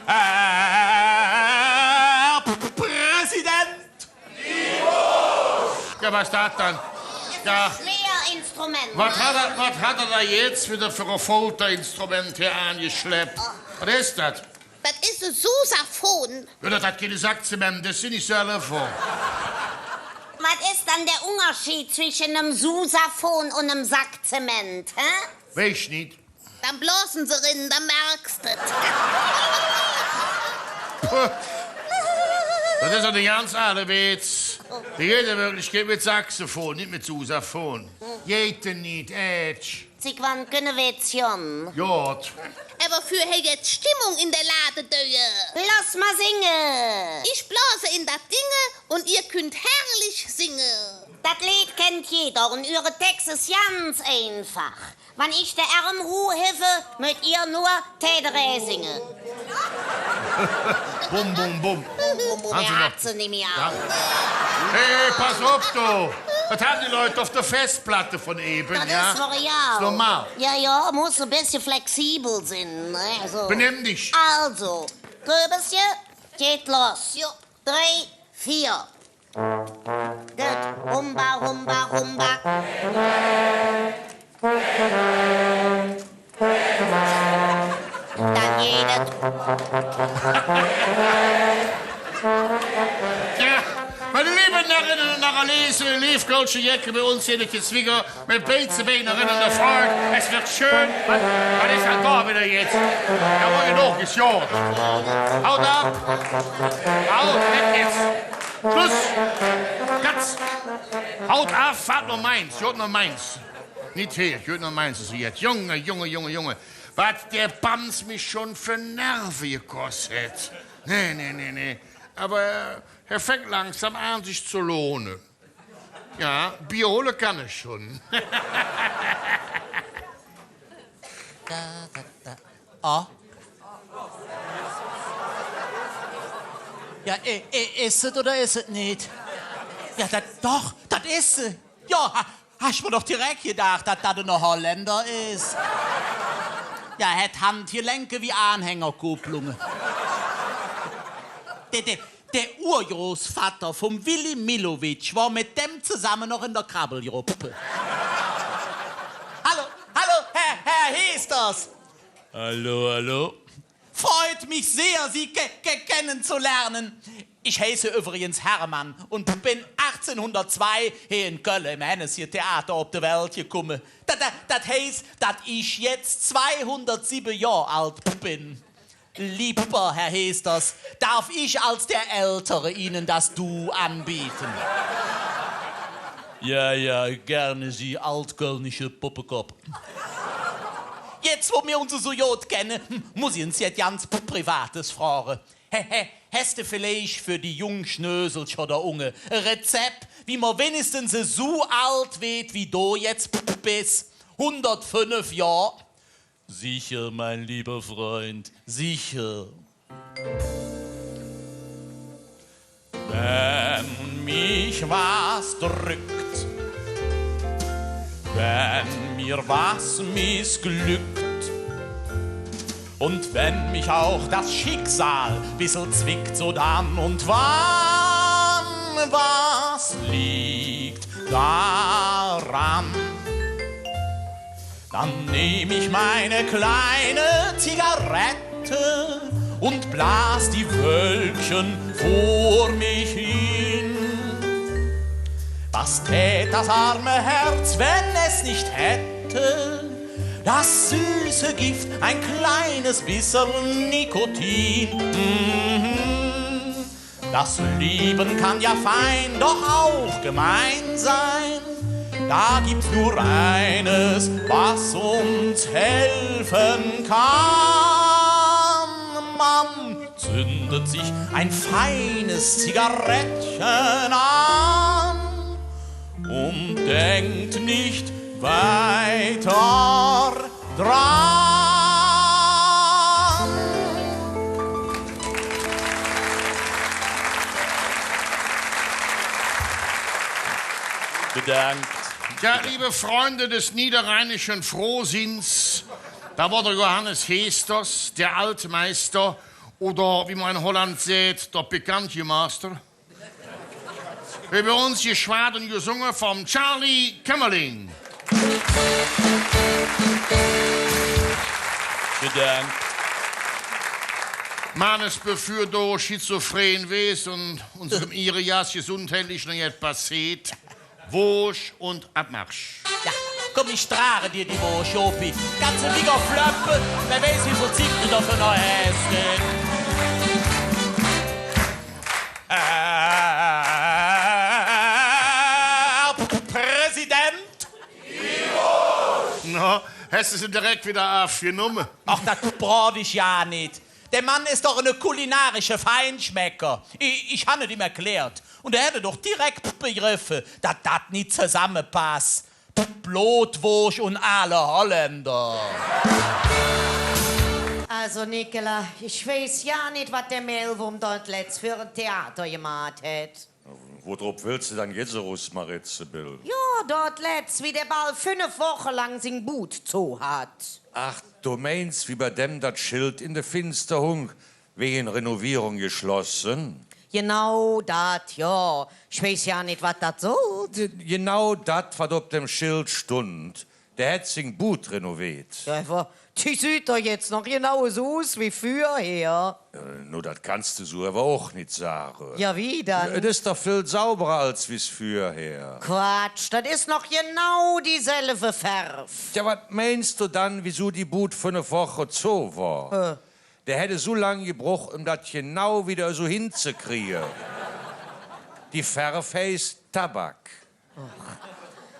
Herr Präsident! Ja, wat es dat dann? Ja. Schwer Instrument, ne? Wat hät hä, wat hät hä do jetz widder för e Folterinstrument he aangeschlepp? Wat es dat? Dat es e Sousaphon. Jo, dat hät keine Sackzement, dat sin ich selver. Wat es dann der Ungerscheed zwesche nem Sousaphon un nem Sackzement, hä? Weiß ich nit. Dann blose se eren, dann merks de et. Puh. Dat es doch ene ganz aale Witz. Dä geiht en Wirklichkeit met Saxophon, nit met Sousaphon. Geiht nit, Edge. Zigeuner Witz, Jung. God. Ävver för hee jetz Stimmung en der Ladedür. Loss mer singe. Ich blose en dat Dinge un ehr künnt herrlich singe. Dat Leed kennt jeder un üre Tex es ganz einfach. Wann ich de Ärm huh hevve, mööt ehr nor Tädere singe. Bum, bum, bum. Bum, bum, bum, Hans, ehr hat se nit mih. Ja. Hey, hey, pass op, do. Wat han die Lück op der Festplatt vun evven, ja? Dat es doch, ja. Es normal. Ja, ja, muss e bessche flexibel sin, ne? Also, benimm dich. Also, Köbesche, geiht loss. Jo. Drei, vier. Geiht Humba, Humba, Humba. Dann geiht et. Tja, meine lieben Narrinnen und Narralese, leev kölsche Jecke, bei uns hier in der Kitzwiger. Mit beidse Bein eren en der Fahrt. Es wird schön. Wat, wat es dann do widder jetz? Jo, woll, genog es god. Haut av. Haut, weg jetz. Schluss. Katz. Haut av, fahrt nor Mainz. Jot nor Mainz. Nit hee, jot nor Mainz, es jetz. Junge, Junge, Junge, Junge. Wat der Banz mich schon för Nerve gekoss hät. Nä, nä, nä, nä. Ävver hä fängk langsam aan, sich ze lohne. Jo, Bier holle kann hä schon. Da, da, da. Ah. Jo, e-, e-, es et oder es et nit? Jo, dat, doch, dat es et. Jo, ha-, han ich mer doch direk gedaach, dat dat ene Holländer es. Jo, hät Handgelenke wie Aanhängerkupplunge. De, de, Der Urgroßvatter vum Willy Millowitsch wor met däm zesamme noch en der Krabbeljrupp. Hallo, hallo, Herr, Herr Hesters. Hallo, hallo. Freut mich sehr, Sie ke-, ke-, kennenzulernen. Ich heiße übrigens Hermann und bin achtzehnhundertzwei hier in Kölle im Hännesche-Theater op de Welt gekumme. Dat, dat, dat heiß, dat ich jetzt zweihundertsieben Johr alt bin. Lieber Herr Hesters, darf ich als der Ältere Ihnen das Du anbieten? Ja, ja, gerne, Sie altkölnische Poppekopp. Jetzt, wo mir uns su god kenne, muss ich uns jet ganz Privates froge. Hä-, hä-, häs de villeich för die jung Schnösel schon do unge e Rezept, wie mer winnigstens esu alt weed, wie do jetz bes? Hundertfünf Johr? Sicher, mein lieber Freund, sicher. Wenn mich was drückt, wenn mir was missglückt und wenn mich auch das Schicksal bissel zwickt, so dann und wann, was liegt daran? Dann nehm ich meine kleine Zigarette und blas die Wölkchen vor mich hin. Was tät das arme Herz, wenn es nicht hätte das süße Gift, ein kleines bissel Nikotin? Mhm. Das Lieben kann ja fein, doch auch gemein sein. Da gibt's nur eines, was uns helfen kann. Man zündet sich ein feines Zigarettchen an und denkt nicht weiter dran. Bedankt. Tja, liebe Freunde des niederrheinischen Frohsinns, da war der Johannes Hesters, der Altmeister, oder wie man in Holland säht, der Pikantje-Master. Üvver uns jeschwaad un jesunge vum Charly Kämmerling. Bedankt. Mannes, bevür do schizophren wees un unserem Ehregass gesundheitlich noch jet passeet, Woosch un Abmarsch. Ja, kumm, ich drage dir die Woosch, Opi. Kannste wigger flöppe, wer weiß, wie vill Zigg do doför noch häs. Äh, Präsident? No, häs de se direk widder avgenomme? Ach, dat bruch ich jo nit. Der Mann es doch ene kulinarische Feinschmecker. Ich, ich han et im erklärt. Un hä hät et doch direk begreffe, dat dat nit zesammepass. Blodwoosch un aale Holländer. Also, Nicola, ich weiß jo nit, wat der Mählwurm do et letz för e Theater gemaht hät. Wodrop wells de dann jetz erus, Marizebill? Jo, do et letz, wie der bal fünf Woche lang sing Bud zo hatt. Ach, do meins, wie bei däm dat Schild en de Finster hung, wegen Renovierung geschlossen? Genau dat, jo. Ich weiß jo nit, wat dat soll. Ge-, genau dat, wat op däm Schild stundt. Dä hät sing Bud renoveet. Jo, ävver die süht doch jetz noch genau esu us wie fröher. Äh, no, dat kanns de su ävver och nit sage. Jo, wie dann? Et es doch vill sauberer als wie fröher. Quatsch, dat es noch genau dieselve Färv. Jo, wat meins do dann, wiesu die Bud för en Woch zo wor? Äh. Dä hät esu lang gebruch, öm dat genau widder esu hinzekrie. Die Färv heiß Tabak. Och.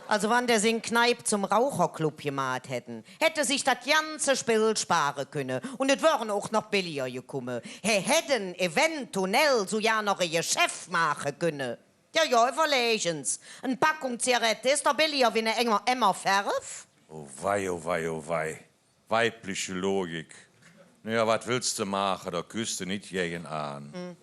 Also, wann dä sing Kneip zom Raucherclub gemaht hätt, hätt hä sich dat ganze Spill spare künne. Un et wör och noch belliger gekumme. Hä hätt eventuell sugar noch e Geschäff maache künne. Jo, jo, üvverläg ens. En Packung Zigarette es doch belliger wie ene Emmer, Emmer Färv. Oh wei, oh wei, oh wei. Weibliche Logik. Na ja, wat wells de maache? Do küss de nit gäge aan. Hm.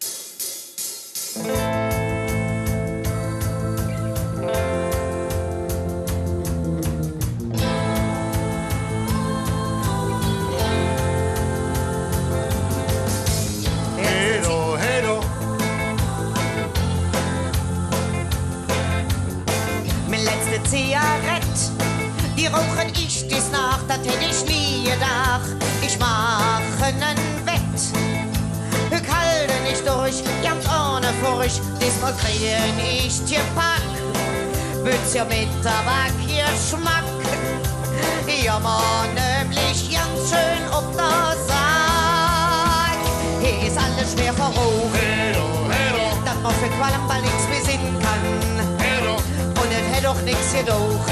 Hedo, hedo. Ming letzte Zigarett, die rauche ich dis Naach, dat hätt ich nie gedaach. Ich maache en Wett, Ganz ohne Furcht, diesmal kriegen ich gepack. Bütche met Tabakgeschmack. Ja, mer nämlich ganz schön op der Sack. He es alles schwer verrauch. Dat mer för Qualm bal nix mih sinn kann. Un et hät och nix gedauch,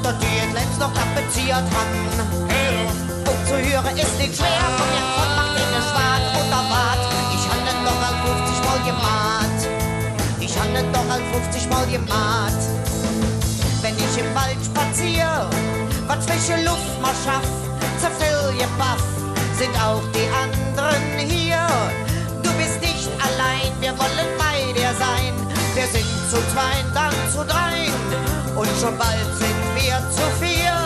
dat die et letz noch tapeziert han. Opzehüre es nit schwer, un mir konnte noch ene Schwad un der Wad. Ich han et doch al fuffzig Mol gemaht. Ich han et doch al fuffzig Mol gemaht. Wenn ich em Wald spazier, wat frische Luff mer schaff, ze vill Gebaff sin och die andere hier. Du bist nicht allein, wir wollen bei dir sein. Wir sind zu zweien, dann zu dreien und schon bald sind wir zu vier.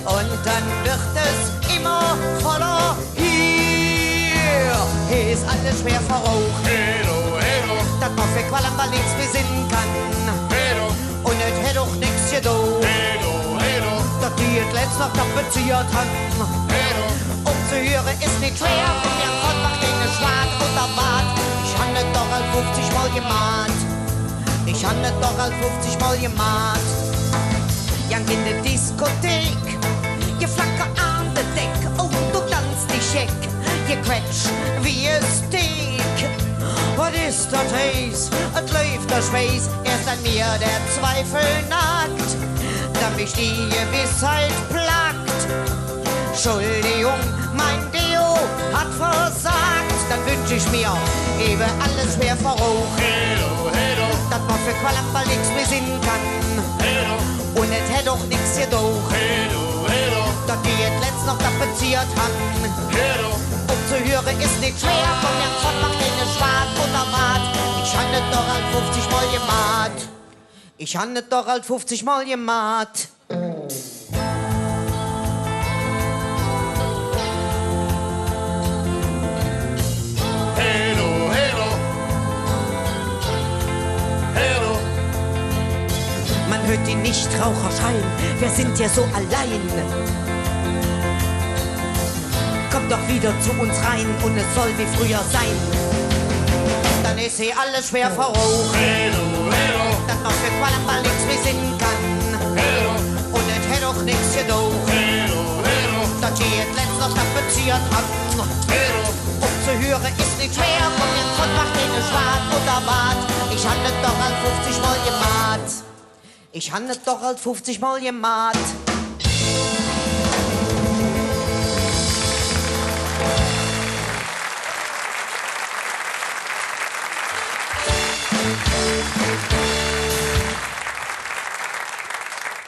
Und dann wird es immer voller hier. He es alles schwer verrauch, dat mer för Qualm bal nix mih sinn kann. Un et hät och nix gedauch, dat die et letz noch tapeziert han. Opzehüre es nit schwer, un mir konnte noch ene Schwad un der Wad. Ich han et doch al fuffzig Mol gemaht. Ich han et doch al fuffzig Mol gemaht. Gang en de Diskothek, geflacker an de Deck, oh, do danz die Scheck, gequetscht wie e Steak. Wat es dat heiß, et läuf der Schweiß, erst an mir der Zweifel nagt, dann mich die Gewissheit plagt. Entschuldigung, mein Deo hat versagt, dann wünsch ich mir ewe alles schwer verrauch, dat mer för Qualm bal nix mih sinn kann. Un et hät och nix gedauch, dat die et letz noch tapeziert han. Opzehüre es nit schwer, un mir konnte noch ene Schwad un der Wad. Ich han et doch al fuffzig Mol gemaht. Ich han et doch al fuffzig Mol gemaht. Man hört die Nichtraucher schreien, wir sind hier so allein. Komm doch wieder zu uns rein und es soll wie früher sein. Dann es he alles schwer verrauch, dat mer för Qualm bal nix mih sinn kann. Un et hät och nix gedauch, dat die et letz noch tapeziert han. Opzehüre es nit schwer, un mir konnte noch ene Schwad un der Wad. Ich han et doch al fuffzig Mol gemaht. Ich han et doch al fuffzig Mol gemaht.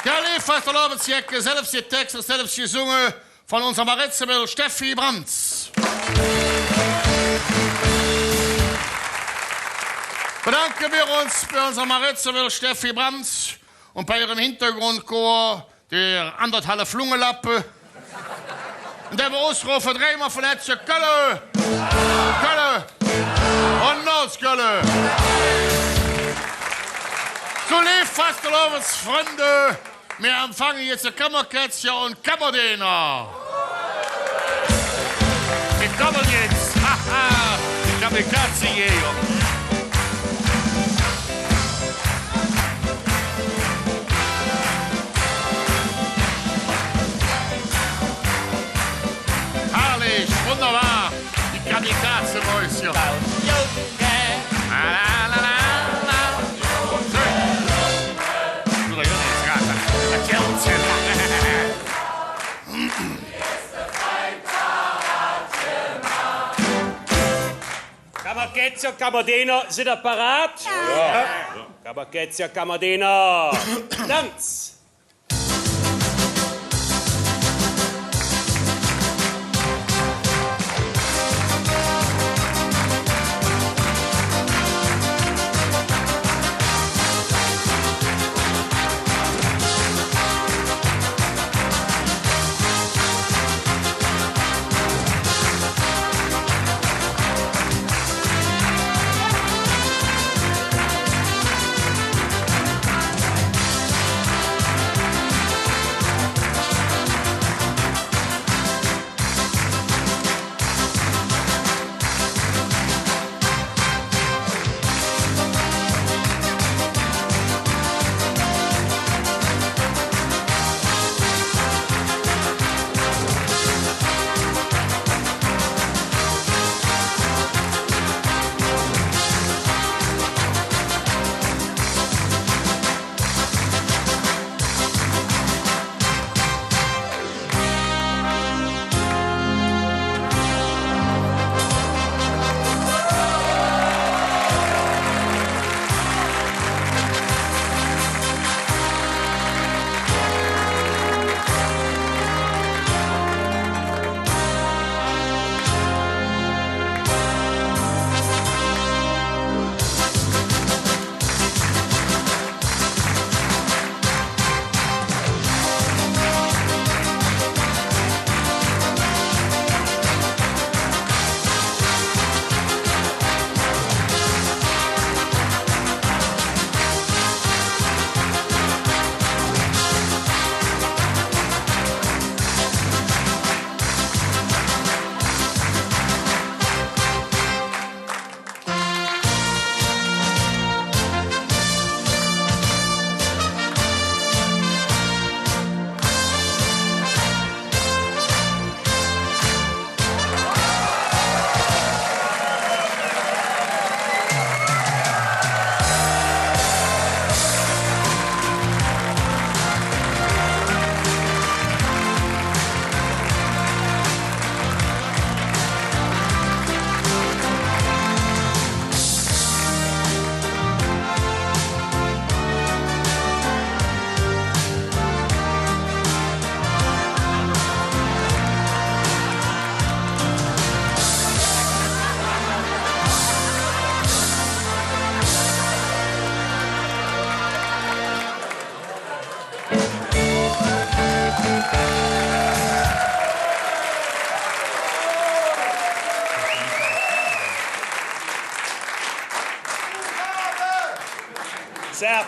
Jo, leev Fastelovendsjecke, selvs de Tex, selvs gesunge. Vun unser Maredseville Steffi Brands. Bedanke mer uns bei unser Maredseville Steffi Brands un bei ehrem Hingergrundchor, der anderthalf Lungelappe. Un dä mer usrofe, dreimol vun Hätze: Kölle! Kölle! Un noch ens Kölle! Su, leev Fastelovendsfründe, mir empfange jetz de Kammerkätzcher un Kammerdeener. Die kumme jetz. Haha, die Kamikaze-Jäger. Herrlich, wunderbar. Die Kamikaze-Mäuse. Kammerkätzcher, Kammerdeener, sid ehr parat? Jo. Kammerkätzcher, Kammerdeener, Danz!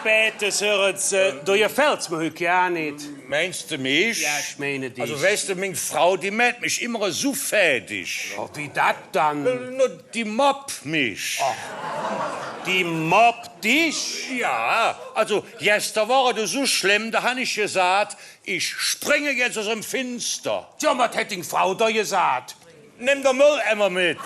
Bääd, hür ens, äh, do gefälls mer hügg jo nit. Meins de mich? Jo, ich meine dich. Alsu, weiß de, ming Frau, die mäht mich immer esu fäädig. Jo, wie dat dann? Äh, na, die mobbt mich. Ach, die mobbt dich? Jo, alsu, gester wor et esu schlemm, do han ich gesaht, ich springe jetz us dem Finster. Tja, wat hät ding Frau do gesaht? Nemm der Möllemmer met.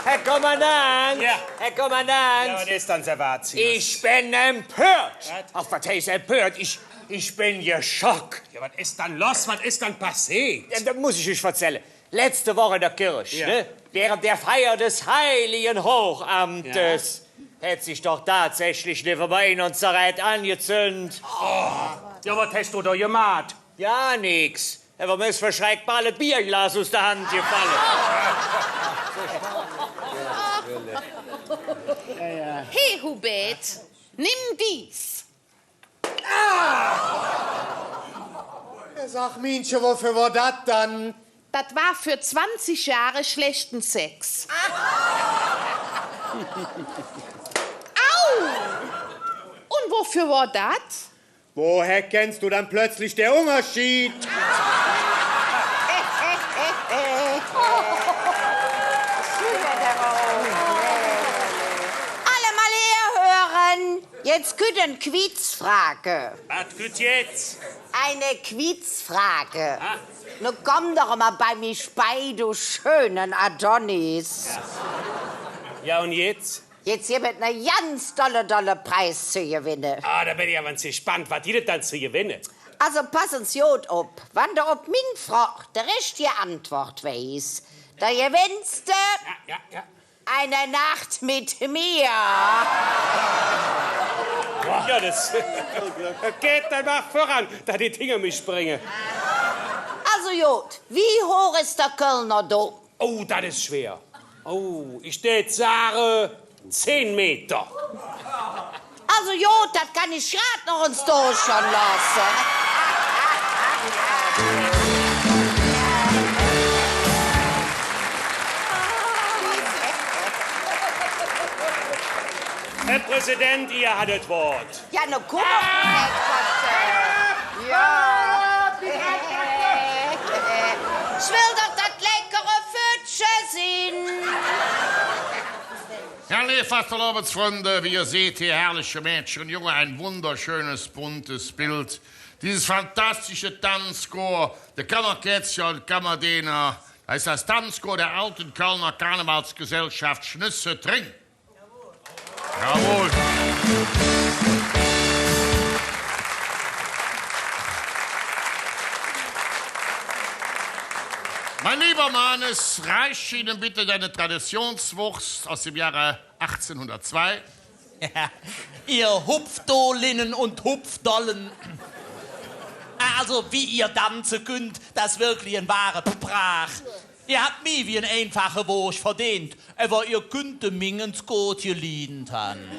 Herr Kommandant! Jo. Herr Kommandant! Jo, wat es dann, Servatius? Ich ben empört! Wat? Ach, wat heiß empört? Ich, ich ben geschock! Jo, wat es dann loss? Wat es dann passeet? Jo, dat muss ich üch verzälle. Letzte Woch en der Kirch, jo, ne? Während der Feier des heiligen Hochaables, jo, hät sich doch tatsächlich nevven mir einer en Zarät aangezünd. Oh. Jo, wat häs do do gemaht? Jo, nix. Ävver mer es vör Schreck bal et Bierglas us der Hand gefalle. He, Hubert, nimm dies. Ah! Sag, Mienche, woför wor dat dann? Dat wor för zwanzig Johre schlechte Sex. Au! Un woför wor dat? Woher kennst du dann plötzlich der Unterschied? Allemol herhöre! Jetz kütt en Quizfrog. Wat kütt jetz? En Quizfrog. Ah. Nu kumm doch ens bei mich bei, do schöne Adonis. Jo. Jo, un jetz? Jetz gitt et ene ganz dolle, dolle Preis ze gewenne. Ah, do ben ich ävver ens gespannt. Wat gitt et dann ze gewenne? Alsu, pass ens god op. Wann do op ming Frog de richtige Antwood weiß, dann gewenns de, jo, jo, jo, Eine Nacht mit mir. Jo, dat, dat geiht dann ens vöran, dat die Dinger mich bringe. Alsu god, wie huh es der Kölner Dom? Oh, dat es schwer. Oh, ich dät sage, zehn Meter. Alsu god, dat kann ich grad noch ens durchgonn looße. Herr Präsident, Ihr hat das Wort. Jo, nu kumm mer direk, wat, äh, jo. Ich well doch dat leckere Föttche sinn. Ja, leev Fastelovendsfründe, wie ihr seht, hier herrliche Mädchen und Junge, ein wunderschönes, buntes Bild. Dieses fantastische Tanzchor der Kammerkätzcher und Kammerdiener, das ist das Tanzchor der Alten Kölner Karnevalsgesellschaft Schnüssentring. Jawohl. Mein lieber Mann, es reicht Ihnen bitte eine Traditionswurst aus dem Jahre achtzehnhundertzwei. Ihr Hupfdolinnen und Hupfdollen. Also, wie ihr tanzen könnt, das ist wirklich eine wahre Pracht. Ihr habt mehr wie eine einfache Wurst verdient, aber ihr könnt mingens gut gelehnt haben.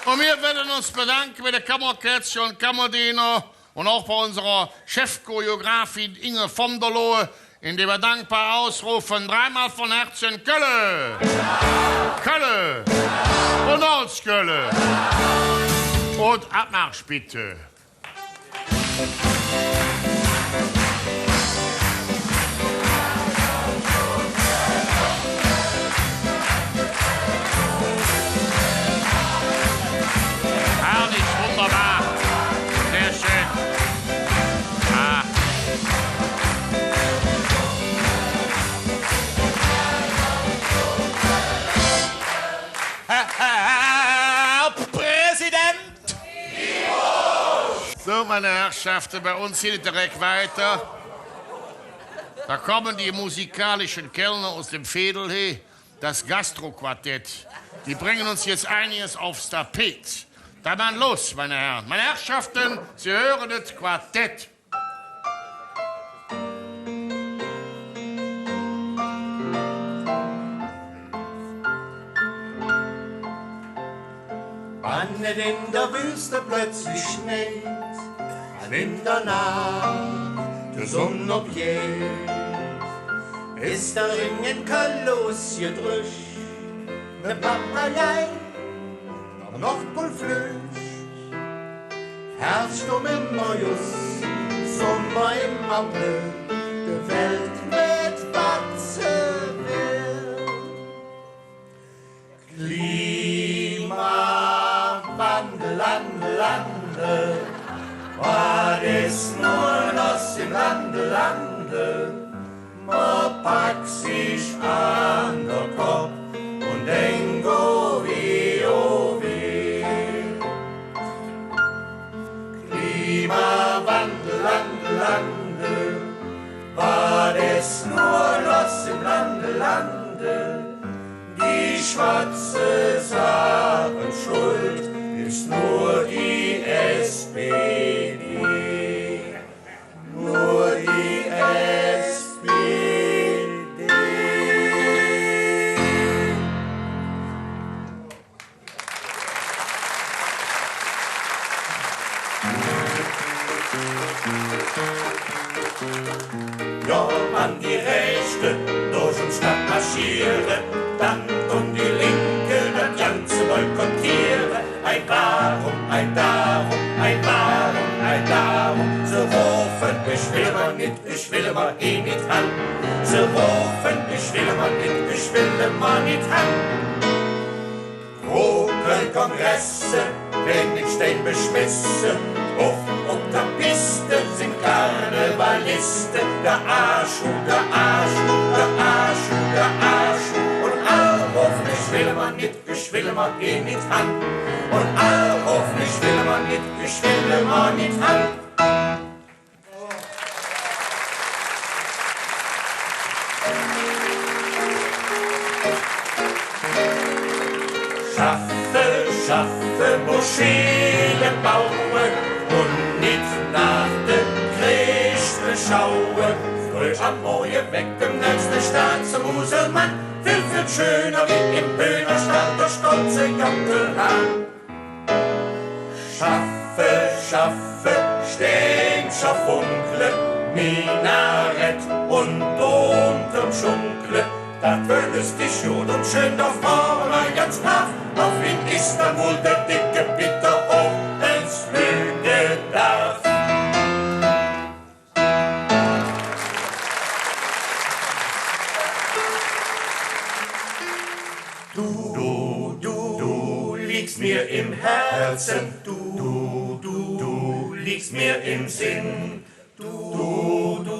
Und wir wollen uns bedanken bei der Kammerkätzcher und Kammerdiener und auch bei unserer Chefchoreografin Inge von der Lohe, indem wir dankbar ausrufen, dreimal von Herzen: Kölle! Kölle! Und Holzkölle! Und Abmarsch bitte! Herrlich, wunderbar. Sehr schön. Ah. Herr Präsident! So, meine Herrschaften, bei uns geht es direkt weiter. Da kommen die musikalischen Kellner aus dem Veedel he, das Gastroquartett. Die bringen uns jetzt einiges aufs Tapet. Dann mal los, meine Herren. Meine Herrschaften, Sie hören das Quartett. Wann Wenn en der Wööst plötzlich schneit, en der Naach de Sonn opgeiht, es der Ring en Kaloos gedrög, de Papagei am Nordpol flög. Herz stumm em Moius, Sommer em Abrell, de Welt weed, wat se well. Klimawandel, Wandel, Wandel, wat es nor loss em Lande, Lande? Mer pack sich an der Kopp un denk: Oh weh, oh weh. Klimawandel, Wandel, Wandel, wat es nor loss em Lande, Lande? Die schwatze Saach schuld es nor die S P D. Nor die S P D. Jo, wann die Räächte durch uns Stadt marschiere, dann dun die Linke dat Ganze boykottiere. Ei, warum, ei, darum, ei, warum, ei, darum? Se rofe: Üch welle mer nit, üch welle mer eh nit han. Se rofe: Üch welle mer nit, üch welle mer nit han. Große Kongresse weede en Stein beschmesse, och op der Piste sin Karnevaliste. Der Aasch, der Aasch, der Aasch, der Aasch. Un all rofe: Üch welle mer nit, üch welle mer eh nit han. Un all rofe: Üch welle mer nit, üch welle mer nit han. Schaffe, schaffe, Moscheene baue un nit noh dem Kreeg schaue. Fröh am Morge weg, dem nächste Staat zum Muselmann, vill, vill schöner wie em Pöhnerstall, der stolze Jonkel han. Schaffe, schaffe, Stäämcher funkle, Minarett un Dom däm schunkle. Dat wör lüstig, god un schön, doch wor mer ganz brav, och wenn Istanbul, der decke Peter, och ens flöge darf. Du, du, du, du liegst mir em Herze, du, du, du, du liegst mir em Sinn. Du, du, du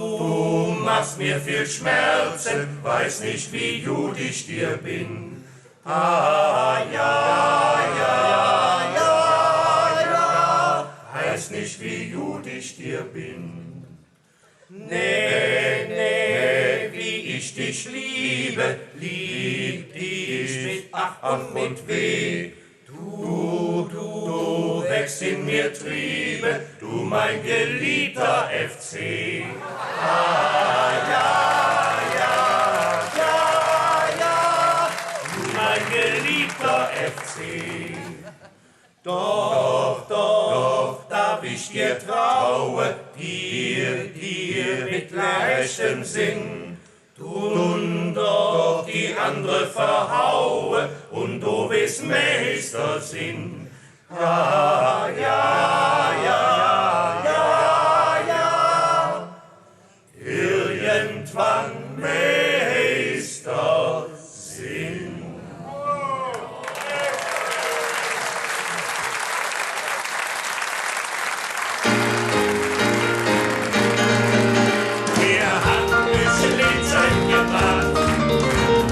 machst mir vill Schmerze, weiß nit, wie god ich dir ben. Ah, ja, ja, ja, ja, weiß nit, wie god ich dir ben. Nee, nee, wie ich dich liebe, lieb ich mit Ach un mit Weh. Du, du, du weckst in mir Triebe, du mein geliebter F C. Ah, ja, ja, ja, ja, du mein geliebter F C. Doch, doch, doch darf ich dir traue, dir, dir mit leichtem Sinn. Tun doch die andere verhaue un do wees Meister sin. Ja, ja, ja, ja, ja. Irgendwann Meister sin. Mir han üch Leedcher gebraach,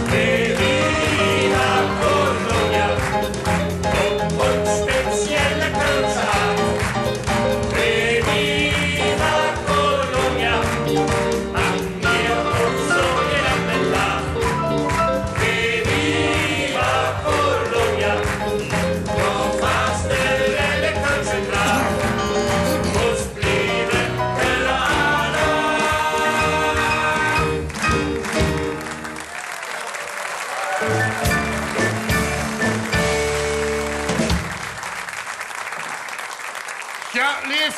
Maria Colonia, un spezielle kölsche Aat.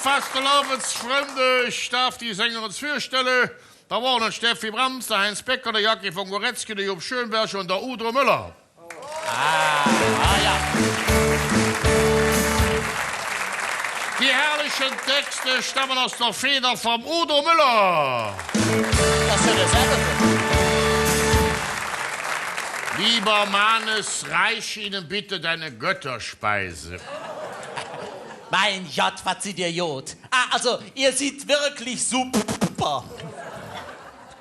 Fastelovendsfründe, ich darf die Sänger ens vürstelle. Do wore de Steffi Brams, der Heinz Becker, der Jacky von Guretzky, der Jupp Schönberg un der Udo Müller. Ah, ah, jo. Die herrliche Texte stammen aus der Feder vom Udo Müller. Dat es jo der selve. Lieber Manes, reich ihnen bitte deine Götterspeise. Mein Gott, wat sid ehr god. Ah, also, ehr sid wirklich super.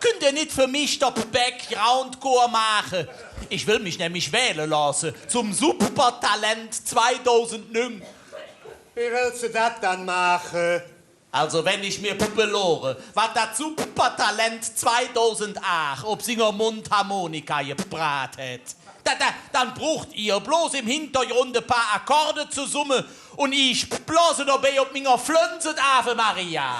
Künnt ehr nit för mich der Backgroundchor maache? Ich well mich nämlich wähle looße zom Supertalent zweidausendnüng. Wie wells do dat dann maache? Also, wann ich mir belore, wat dat Supertalent zweidausendaach op singer Mundharmonika gebraht hät, da, da, dann brucht ehr bloß em Hingergrund e paar Akkorde zesumme un ich blose dobei op minger Flönz et Ave Maria.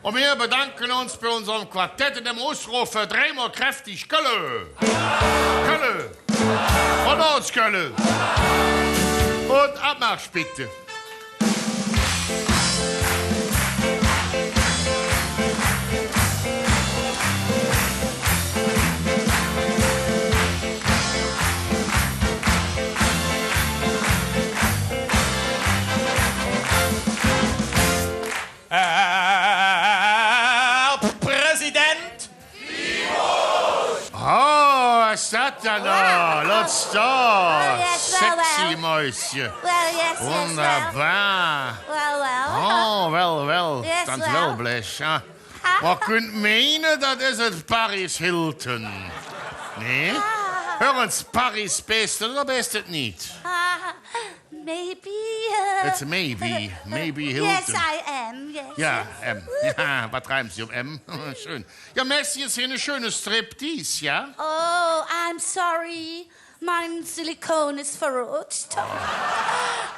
Un mir bedanken uns bei unserem Quartett in dem Usrof för dreimol kräftig Kölle. Kölle. Von uns Kölle. Un Abmarsch bitte. Herr Präsident! Oh, wat es dat dann? Oh, look do. Oh, yes, well, well. Sexy Mäuschen. Well, yes, yes, well. Wunderbar. Well, well. Oh, well, well. Yes, well. Ganz well, Blech, jo. Mer künnt meine, dat es et Paris Hilton. Nä? Ah. Hür ens, Paris bes do oder bes do et nit? Ah. Maybe, uh, it's maybe, maybe Hilton. Yes, I am, yes, yes. Jo, ähm, jo, wat reimt sich op M? Schön. Jo, merci, es hee ene schöne Striptease, jo? Oh, I'm sorry. Mein Silikon ist verrutscht.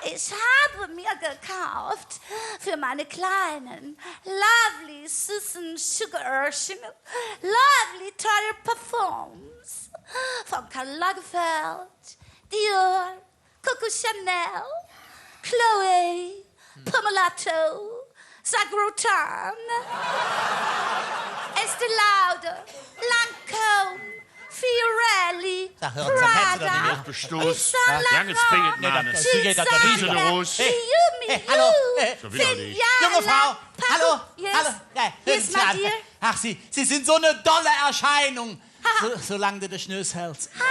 Ich habe mir gekauft für meine kleinen, lovely süßen Sugaröhrchen, lovely tolle Parfums von Karl Lagerfeld, Dior, Coco Chanel, Chloé, Pomellato, Sagrotan, Estée Lauder, Lancôme, Fiorelli, Prada, Yves Saint Laurent, Gisalle, Miu Miu, Fignana, Paco. Yes, yes, my dear. Ach, Sie, Sie sind so eine dolle Erscheinung. So, solang do de Schnös hälds. Ah,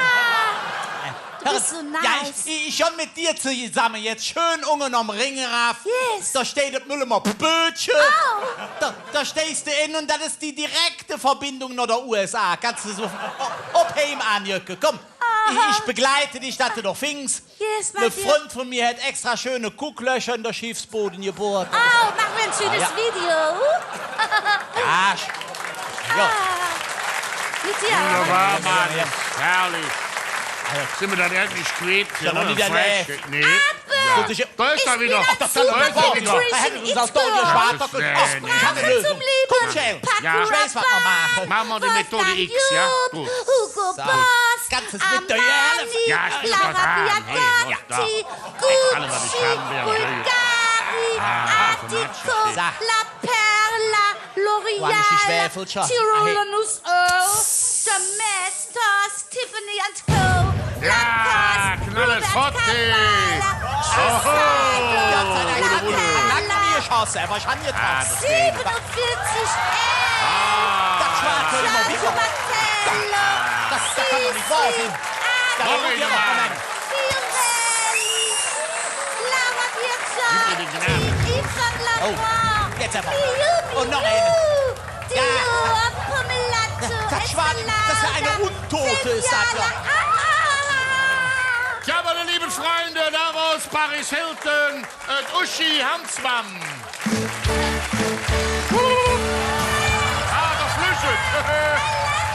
du bist so nice. Jo, ich, ich gonn met dir zesamme jetz schön unge om Rhing rauf. Yes. Do steiht et Müllemer Böötche. Oh. Do, do steigste en un dat es die direkte Verbindung noh de U S A. Kanns do su op, op heim aanjöcke. Kumm, ich, ich begleite dich, dat do doch fings. Yes, my dear. Ene Fründ vun mir hät extra schöne Kucklöcher en der Scheffsbodde gebohrt. Oh, maache mer e schönes Video. Jo. Ah, mit dir. Wunderbar, Mann. Herrlich. Sin mer dann endlich quitt? Jo, noch nit. Nä. Do es hä widder. Ach, do es hä widder. Kumm, Schäl. Jo. Maache mer die Methode X, jo? Gut. Hugo Boss, Armani, Laura Biagiotti, Gucci, Bulgari, Art Deco, La Perla, L'Oréal, Tirol, Lanusse Eau, Domestos, Tiffany and Co., Lacoste, Hubert, Cavalli, Shiseido, Shiseido, Perla, siebenundvierzig L, Giorgio Martello, Sisi, Adams, Fiorelli, Laura Biagiotti, Yves Saint Laurent, Miu Miu, Dior, Pomellato, Estée Lauder, Saint Laurent. Jo, meine lieben Freunde, da war es Paris Hilton. Et Uschi Hansmann. Ah, do flügg et.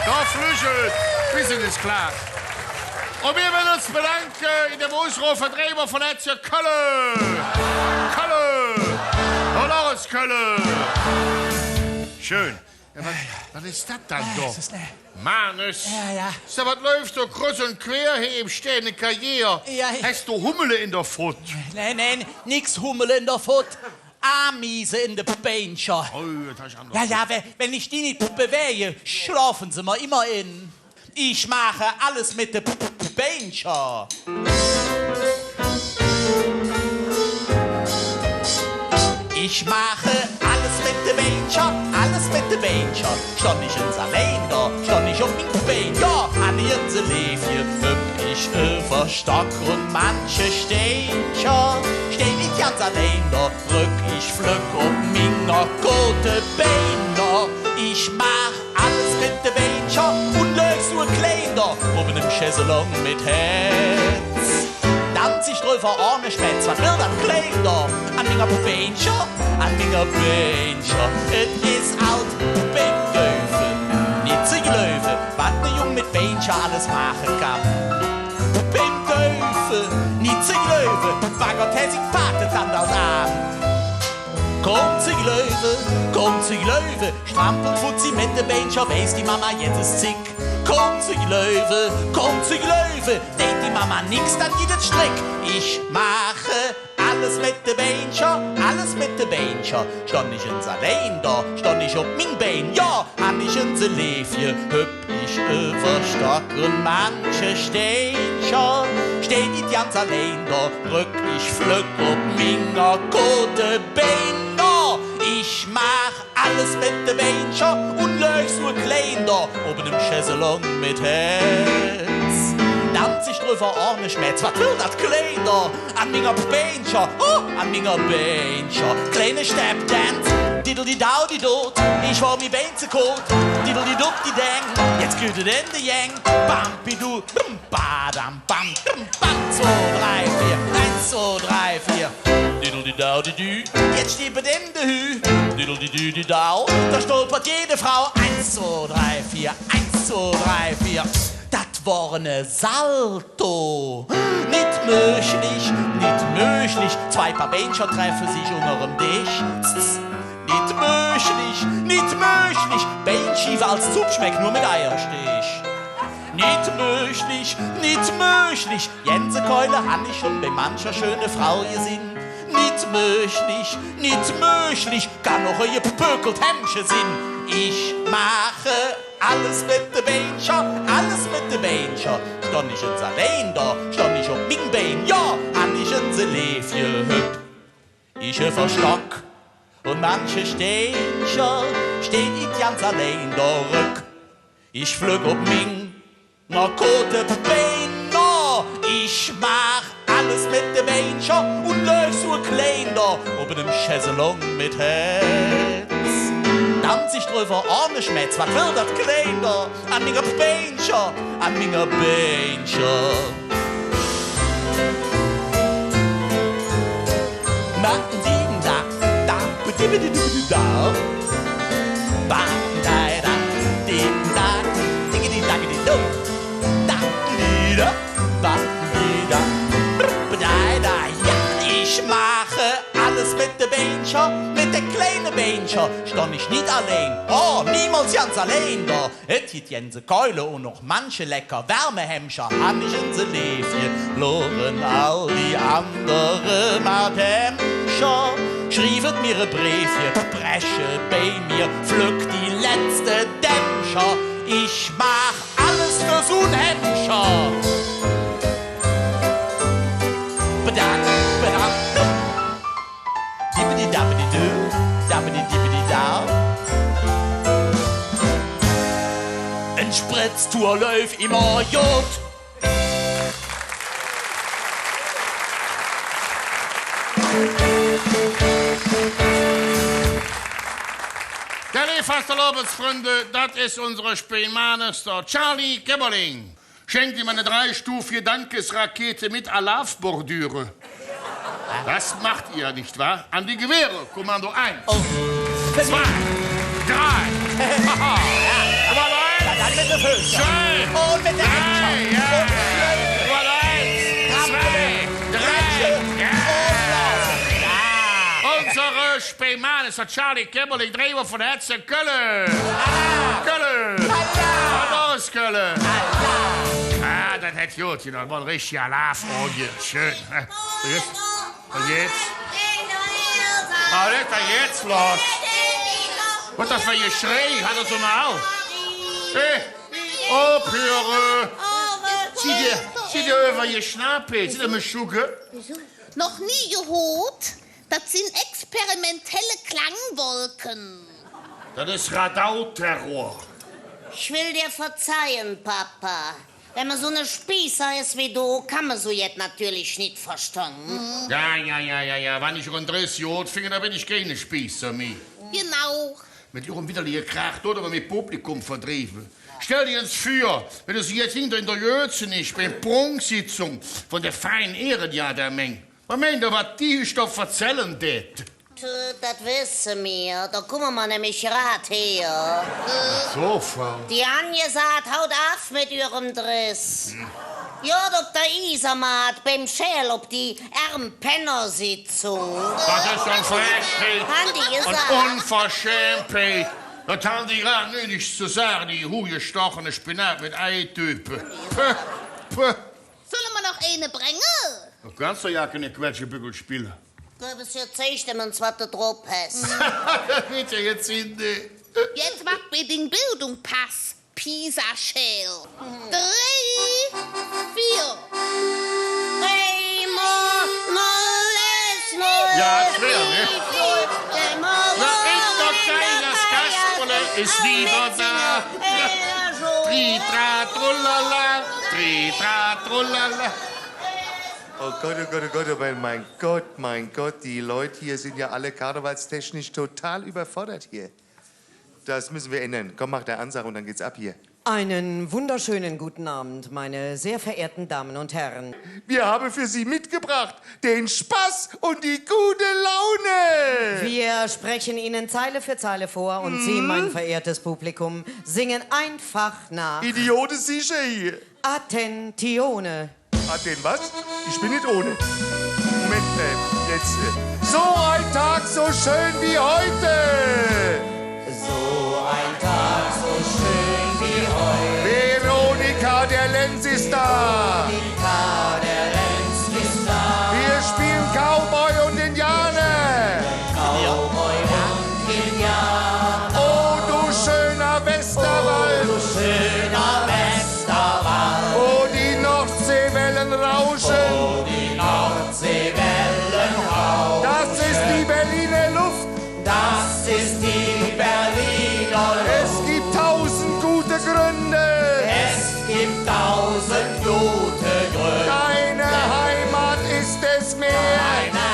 Do flügg et. Mir sin et klar. Un mir wolle uns bedanke en dem Usrof för dreimol vun Hätze Kölle. Kölle. Un och ens Kölle. Schön. Jo, wat, wat es dat dann do? Ah, es es, ne. Mannes. Jo, jo. Sag, wat läuf do kreuz un quer he em Stäänekarrier? Jo, jo. Häs do Hummele en der Fott? Nä, nä, nix Hummele en der Fott. Ameese en de Beincher. Oh, dat han ich anders. Jo, jo, we-, wann ich die nit bewäge, schlafe se mer immer en. Ich maache alles met de P-, P-, Beincher. Ich maache alles met de Beincher, alles met de Beincher. Stonn ich ens allein do, stonn ich op ming Bein, jo, han ich ens e Leevche, hüpp ich üvver Stock un manche Steincher. Steh nit ganz allein do, röck ich flöck op minger gode Bein do. Ich maach alles met de Beincher un läuf su e klein do op enem Chaiselong met Hätz. Danz ich drüvver ohne Schmätz, wat well dat Klein do? An minger Beincher, an minger Beincher, et es ald beim Däufe nit ze gläuve, wat ne Jung met Beincher alles maache kann. Beim Däufe nit ze gläuve, baggert hä sich Patentant ald aan. Kumm ze gläuve, kumm ze gläuve, strampelt futt se met de Beincher, weiß die Mama, jetz es Zigg. Kumm ze gläuve, kumm ze gläuve, deit die Mama nix, dann gitt et Strick. Ich maache alles met de Beincher, alles met de Beincher. Stonn ich ens allein do, stonn ich op ming Bein, jo, han ich ens e Leevche, hüpp ich üvver Stock un manche Steincher. Steh nit ganz allein do, röck ich flöck op minger gode Bein do. Ich maach alles met de Beincher un läuf su e klein do op enem Chaiselong met Hätz. Danz ich drüvver ohne Schmätz, wat well dat Klein do? An minger Beincher, oh, an minger Beincher. Kleine Steppdänz, diddel di dau di dot. Ich wor mi Bein ze koot, diddel di dupp di däng. Jetz kütt et en de Gäng, bampidu, bum, badam, bam, bum, bam. Zwo, drei, veer, eins, zwo, drei, veer. Diddel di dau di dü. Jetz stippt et en de Hüh, diddel di dü di dau. Do stolpert jede Frau. Eins, zwo, drei, veer, eins, zwo, drei, veer. Dat wor ne Salto. Nit möglich, nit möglich. Zwei Paar Beincher treffe sich ungerem Desch. Tss, tss. Nit möglich, nit möglich. Beinschiev als Zupp schmeck nor met Eierstech. Nit möglich, nit möglich. Gänsekeule han ich schon bei mancher schöne Frau gesinn. Nit möglich, nit möglich. Kann och e gepökelt Hämmche sin. Ich maache alles met de Beincher, alles met de Beincher. Stonn ich ens allein do, stonn ich op ming Bein, jo, han ich ens e Leevche, hüpp ich üvver Stock un manche Steincher. Steh nit ganz allein do, röck ich flöck op minger gode Bein do. Ich maach alles met de Beincher un läuf su e klein do op enem Chaiselong met Hätz. Danz ich drüvver ohne Schmätz, wat well dat Klein do? An minger Beincher, an minger Beincher. Ma, di, da, da, di, di, di, di, da. Ba, da, da, di, da, di, di, da, di, do. Da, di, da, ba, di, da. Ba, da, da. Jo, ich maache alles met de Beincher, met de kleine Beincher. Stonn ich nit allein, oh, niemols ganz allein do. Et gitt Gänsekeule un noch manche lecker wärme Hämmcher, han ich ens e Leevche, loren all die andere Madämmcher. Schrievet mir e Breevche, bresche bei mir flöck die letzte Dämmcher. Ich maach alles för su en Hämmcher. Bedank, bedank. Dibbidi-dabbidi-dö, dabbidi-dibbidi-da. En Spritztour läuf immer god. Jo, leev Fastelovendsfründe, dat es unse Spillmanes, der Charly Kemmerling. Schenkt ihm eine dreistufige Dankesrakete mit Alavbordüre. Das macht ihr, nicht wahr? An die Gewehre, Kommando eins. Oh. Zwei. Drei. Haha. Kommando eins. Na dann mit de Fößcher. Zwei. Un mit de Händcher. Drei, ja. Un Kommando eins, zwei, drei. Ja. Un los. Ja. Unsere Speimanes, der Charly Kemmerling, Dreiver vun Hetze, Kölle! Kölle! Raus, Kölle! Ah, dat hät god gedon, dat wor en richtige Alaaf-Orgie. Schön, hä? Un jetz? Un jetz? Wat es dann jetz loss? Wat es dat för e Geschrei? Hät hä su en Hals? Hey, ophüre! Sid ehr, sid ehr üvvergeschnapp, hey? Sid ehr meschugge? Noch nie gehoot? Dat sin experimentelle Klangwolke. Dat es Radauterror. Ich will dir verzeihen, Papa. Wenn mer su ene Spießer es wie du, kann mer su jet natörlich nit verstonn. Jo, jo, jo, jo, jo. Wann ich üren Dress god finge, dann ben ich keine Spießer mih. Genau. Met üren widderliche Krach, do, do mer met Publikum verdrieve. Stell dir ens vör, wann do se jetz hinger en der Jötze nit bei de Prunksitzung vun der Feinen Ehre, jo, do, Meng. Wat meint ehr, wat die üch do verzälle dät? Tö, dat wesse mer. Do kumme mer nämlich grad her. Su, Frau. Die han gesaht, haut av met üürem Dress. Hm. Got op der Iesemaat beim Schäl op die Ärm-Penner-Sitzung. Dat es en Frechheit. Han die gesaht. En Unverschämtheit. Dat han die grad nüdig ze sage, die huhgestochene Spinat-mit-Ei-Type. Puh, puh. Solle mer noch eine bränge? Do kanns doch jo keine Quetschebüggel spille. Do häs jetz eets ens, wat de drop häs. Dat weed jo jetz sin, ne? Jetz maht bitte Bildung Pass, Pisa-Schäl. Drei, vier. Drei, mo, mo, les, mo, jo, schwer, ne? Jo, ich doch deines Kasperle is wieder da. Tri, tra, trullala, tri, tra, trullala. Oh Gott, oh Gott, oh Gott, oh mein, mein Gott, mein Gott, die Leute hier sind ja alle karnevalstechnisch total überfordert hier. Das müssen wir ändern. Komm, mach der Ansage und dann geht's ab hier. Einen wunderschönen guten Abend, meine sehr verehrten Damen und Herren. Wir haben für Sie mitgebracht den Spaß und die gute Laune. Wir sprechen Ihnen Zeile für Zeile vor und Sie, mhm, mein verehrtes Publikum, singen einfach nach. Idiote sicher hier. Attentione. Hat den was? Ich bin nicht ohne. Moment, äh, jetzt, äh. So ein Tag, so schön wie heute. So ein Tag, so schön wie heute. Veronika, der Lenz ist da. Veronika, der Lenz ist da. Wir spielen Cowboy und Indianer. Cowboy und Indianer. Oh, du schöner Westerwald. Oh, du schöner Westerwald. Wo die Nordseewellen rauschen. Wo die Nordseewellen rauschen. Das ist die Berliner Luft. Das ist die Berliner Luft. Es gibt tausend gute Gründe. Es gibt tausend gute Gründe. Deine Heimat ist es mir. Deine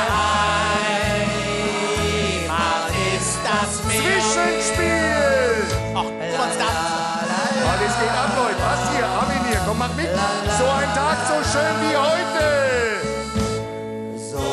Heimat ist das Meer. Zwischenspiel. Ach, Konstanz. Alles geht ab, Leute. Was hier? Armin hier, komm, mach mit. So ein Tag, so schön wie heute. So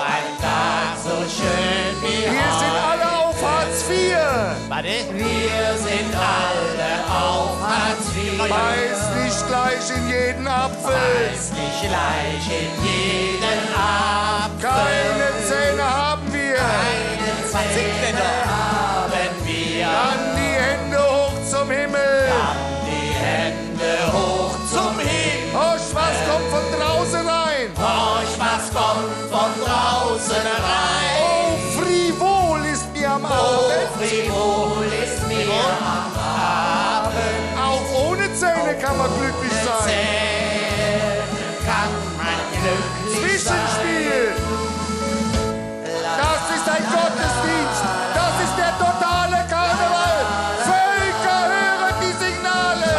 ein Tag, so schön wie heute. Wir sind alle auf Hartz vier. Warte. Wir sind alle auf Hartz vier. Beiß nicht gleich in jeden Apfel. Beiß nicht gleich in jeden Apfel. Keine Zähne haben wir. Keine Zähne haben wir. Dann die Hände hoch zum Himmel. Dann die Hände hoch zum Himmel. Horch, was kommt von draußen rein. Horch, was kommt von draußen rein. Oh, frivol ist mir am Abend. Oh, frivol ist mir am Abend. Auch ohne Zähne kann man glücklich sein. Ohne Zähne kann man glücklich sein. Zwischenspiel. Das ist ein Gottesdienst. Das ist der totale Karneval. Völker, höret die Signale.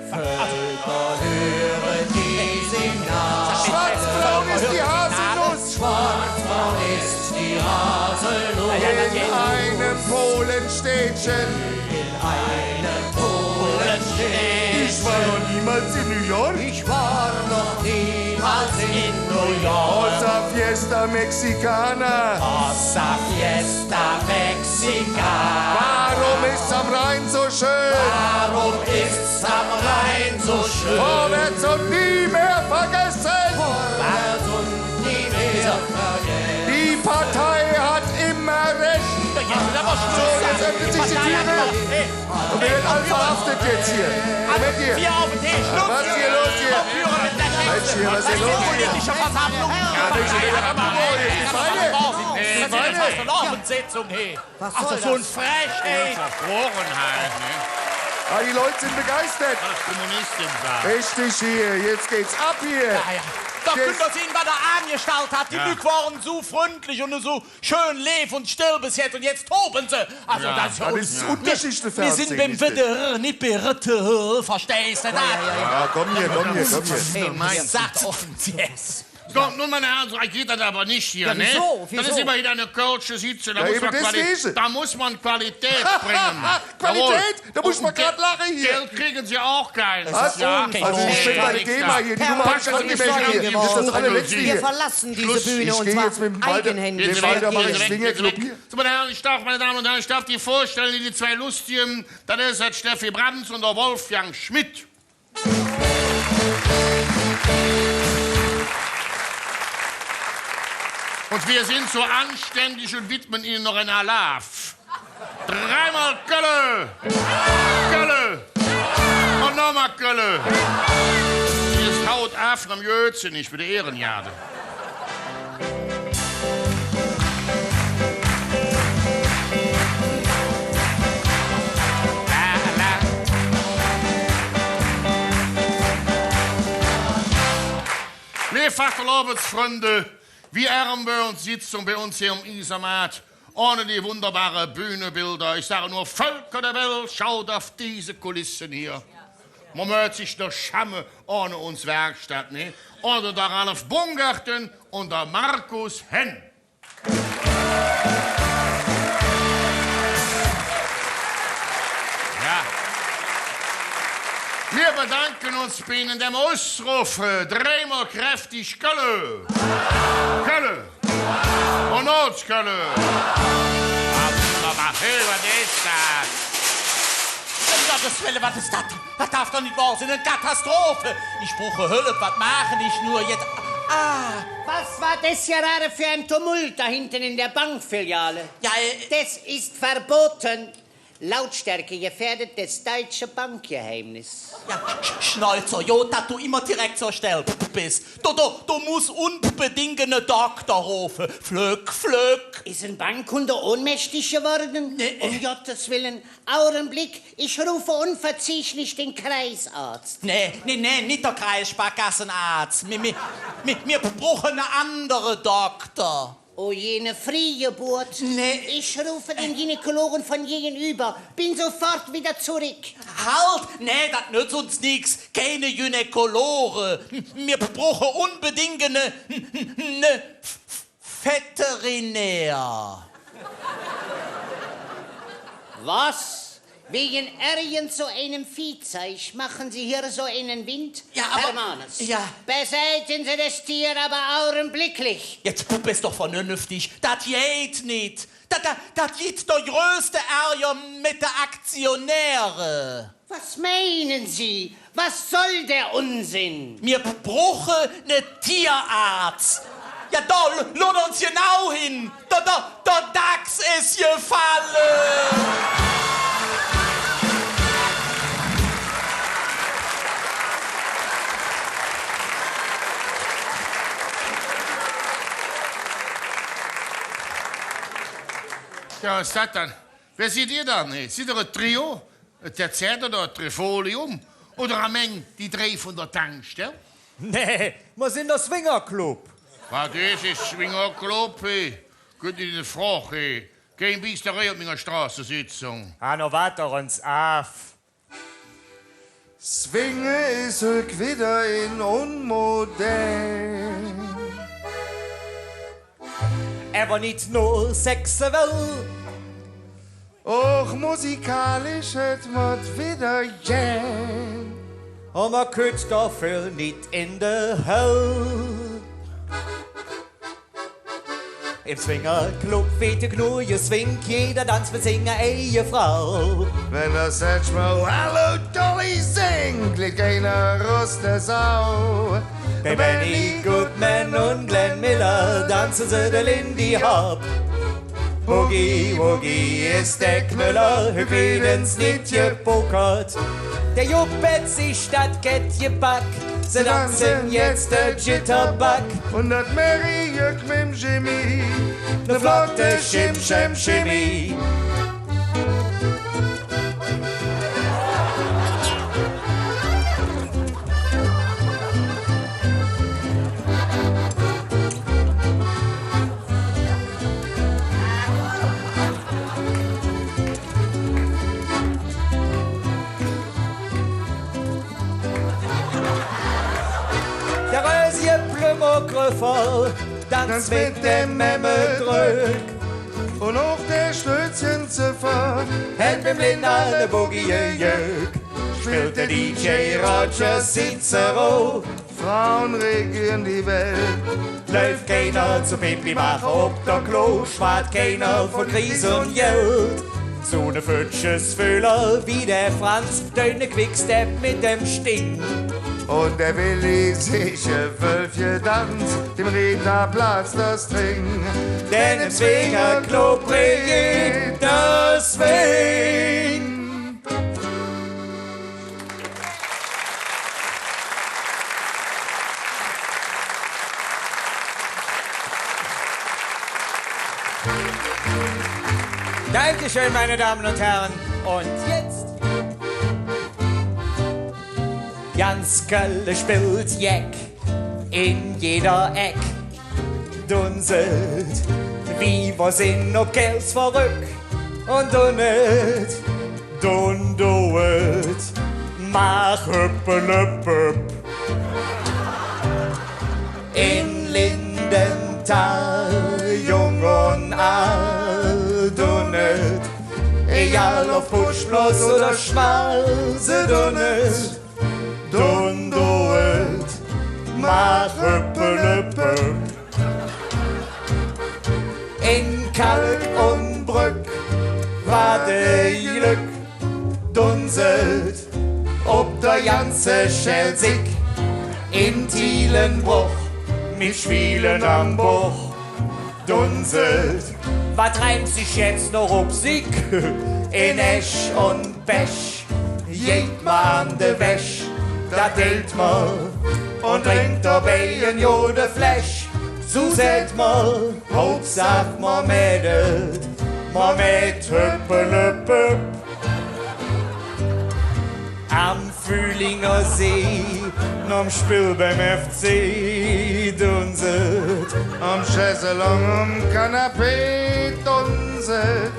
Völker, höret die Signale. Schwarzbraun ist die Haselnuss. Schwarzbraun ist die Haselnuss. In einem Polenstädtchen. In einem Polenstädtchen. Ich war noch niemals in New York. Ich war noch niemals in New York. Ossa Fiesta Mexicana. Ossa Fiesta Mexicana. Warum ist's am Rhein so schön? Warum ist's am Rhein so schön? Vorwärts und nie mehr vergessen. Vorwärts und nie mehr vergessen. Die Partei hat immer recht. Hey. Un wer weed all verhaff jetz hee? Moment hee. Vier auf den Tisch. Los. Wat es hee loss hee? Aufhören mit der Scheiße. Minsch, hee, wat es loss hee? Politische Versammlung. Jo, Minsch, ich well einfach mol hee. Die Beine. Die Beine. Versammlungssitzung, hey. Wat soll dat? Also su en Frechheit, hey. Verfroren halt, ne? Ah, die Leut sin begeistert. Alles Kommunisten da. Richtig hee, jetz geiht et av hee. Jo, jo. Do künnt ehr sinn, wat ehr aangestallt hat. Die Lück wore su fründlich un su schön leev un stell bes jetz un jetz tobe se. Also, dat es jo unmääglich. Mir sin beim W D R, nit bei R T L, versteiß de dat? Jo, kumm hee, kumm hee, kumm hee. Hey, Sack offen, yes. So, nu, ming Herren, su geiht dat ävver nit hee, ne? Wieso? Dat es immerhin en kölsche Sitzung, do muss mer Quali-, do muss mer Qualität bringe. Qualität? Do muss mer grad laache hee. Geld krige Se och keins. Wat? Also, ich bin bei der GEMA hee, die Nummer hab ich angemeldet hee. Dat es dat allerletzte hee. Wir verlassen diese Bühne, und zwar eigenhändig. Schluss. Ich geh jetz met dem Walter, met dem Walter mach ich Swingerclub hee. So, ming Herren, ich darf, ming Damen un Herren, ich darf die vörstelle, die zwei Lustige, dat es der Steffi Brands un der Wolfgang Schmidt. Un mir sin su aanständig un widme inne noch ene Alaaf. Dreimol Kölle! Kölle! Un nochmol Kölle! Jetz haut av, dann jöht se nit bei der Ehrengarde. Leev Fastelovendsfründe, wie ärm wör uns Sitzung bei uns hee om Iesermaat ohne die wunderbare Bühnebilder. Ich sage nur, Völker der Welt, schaut auf diese Kulissen hier. Mer mööt sich doch schamme ohne uns Werkstatt, ne? Ohne der Ralf Bungarten un der Markus Henn. Jo. Mir bedanke uns bei Inne, indäm mer usrofe, dreimol kräftig Kölle. Kölle. Un noch Kölle. Hey, wat es dat? Öm Gottes Welle, wat es dat? Dat darf doch nit wohr sin. En Katastroph. Ich bruche Hölp. Wat maache ich nor jetz? Ah. Was war das gerade für ein Tumult da hinten in der Bankfiliale? Jo, äh, das ist verboten. Lautstärke gefährdet das deutsche Bankgeheimnis. Jo, Sch-, Sch-, Schnäuzer, jo, dat do immer direk zor Stell bes. Do, do, do muss unbedingk ene Dokter rofe. Flöck, flöck. Ist ein Bankkunde ohnmächtig geworden? Nee. Um Gottes Willen, Augenblick, ich rufe unverzüglich den Kreisarzt. Nee, nee, nee, nit der Kreissparkassenarzt. Mir, mir, mir, mir bruche ene andere Dokter. Oh, jene Frühgeburt. Nee. Ich rufe den Gynäkologen von gegenüber. Bin sofort wieder zurück. Halt! Nee, dat nötz uns nix. Keine Gynäkologe. Mir bruche unbedingk ene, ene Veterinär. Was? Wegen irgend so einem Viehzeug machen Sie hier so einen Wind? Jo, ävver, Herr Manes, jo. Beseitigen Sie das Tier aber augenblicklich. Jetz bes doch vernünftig. Dat geiht nit. Dat, dat, dat gitt der größte Ärger met de Aktionäre. Was meinen Sie? Was soll der Unsinn? Mir bruche ene Tierarzt. Jo, do, luur ens genau hin. Der, der, der Dachs es gefalle. Jo, wat es dat dann? Wä sid ehr dann, he? Sid ehr e Trio? Et Terzett oder et Trifolium? Oder am Eng die drei vun der Tankstell? Nä, mer sin der Swingerclub. Wat es e Swingerclub, he? Kütt nit en Frog, he. Kein Biisterei op minger Stroßesitzung. Ah, no waad doch ens av. Swinge es hügg widder en Unmode. Ävver nit nor sexuell. Och musikalisch hät mer widder gään. Un mer kütt doför nit en de Höll. Em Swingerclub weed de Knur geswingk, jeder danz met singer eige Frau. Wann der Satchmo Hallo Dolly singk, litt keiner us de Sau. Bei Benny Goodman un Glenn Miller danze se de Lindy Hop. Boogie Woogie es der Knüller, hügg weed ens nit gepuckert. Der Jupp hät sich dat Geld gepack, se danze jetz der Jitterbug. Un dat Märi jöck mem Jimmy, ne flotte Schim Scham Schimmy. Der rösige Plümmergröffer danz met dem Memme dröck. Un och der Stößchenziffer hät mem Lindal ne Boogie gejöck. Spillt der D J Roger Cicero. Fraue regiere de Welt. Läuf keiner zom Pipi maache op der Klo, schwaad keiner vun Krise un Geld. Su ne Fötschesföhler wie der Franz, dönt ne Quickstep met dem Sting. Un der Willi sich e Wölfche danz, dem Rita platz der String. Denn em Swingerclub regiert der Swing. Dankeschön, meine Damen und Herren. Und jetzt: Ganz Kölle spillt Jeck en jeder Eck. Dunset, wie mer sin op Kääls verröck. Un dunset, dun do et, maach hüppelüpp. En Lindenthal, Jung un Ald, dunset, egal ov Buschbloss oder Schmal, se dunset. Dun do et, maach hüppelüpp. En Kalk un Bröck, wat e Glöck, dunset op der ganze Schäl Sick. En Thielenbroch, met Schwielen am Boch. Dunset. Wat reimt sich jetz noch op Sick? En Esch un Pech geiht mer an de Wäsch, dat deit mer, un drinkt dobei en gode Fläsch. Su säht mer, Haupsaach mer mäht et, mer mäht hüppelüpp. Am Fühlinger See, nohm Spill beim F C, dunset. Am Chaiselong, am Kanapee, dunset.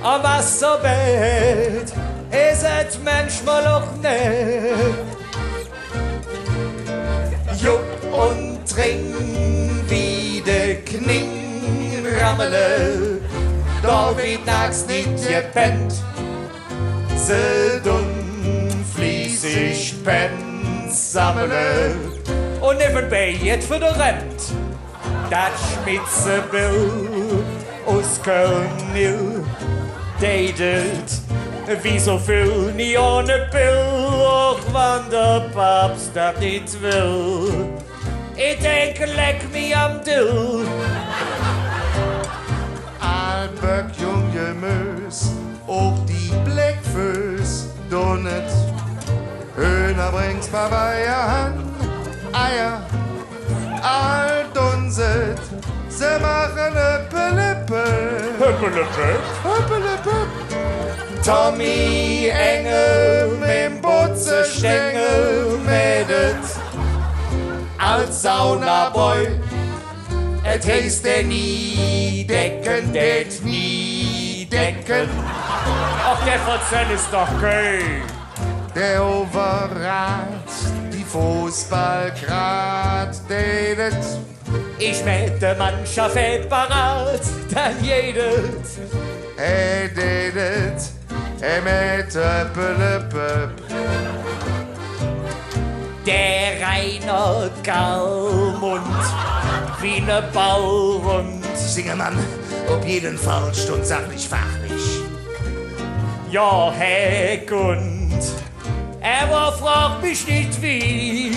Am Wasserbett es et mänchmol och nett. Jupp un Tring wie de Kning rammele, do weed naaks nit gepennt. Se dun fließig Pänz sammele. Un nevvenbei jet för de Rent. Dat Schmitzebill us Köln-Ill deit et, wie su vill, nie ohne Pill, och wann der Paps dat nit will. Ich denk, leck mi am Dill. Aal Böck, jung Gemös, och die Bläckfööss dun et. Höhner brängts, Paveier han Eier, aal dun se et. Se maache Hüppelüppe. Hüppelüppe. Hüppelüppe. Tommy Engel mem Botzestängel mäht et. Als Saunaboy, et heiß der Niedecken, der Niedecken. Och, der Verzäll es doch kei. Der Overath, die Foßballgrad, deit et. Ich mäht de Mannschaff parat, dann geiht et. Hä deit et, hä mäht Hüppelüppe. Der Rainer Kallmund wie ne Ballrund. Singemann, op jeden Fall stundt sachlich, fachlich. Jo, hä kunnt. Ävver frog mich nit wie.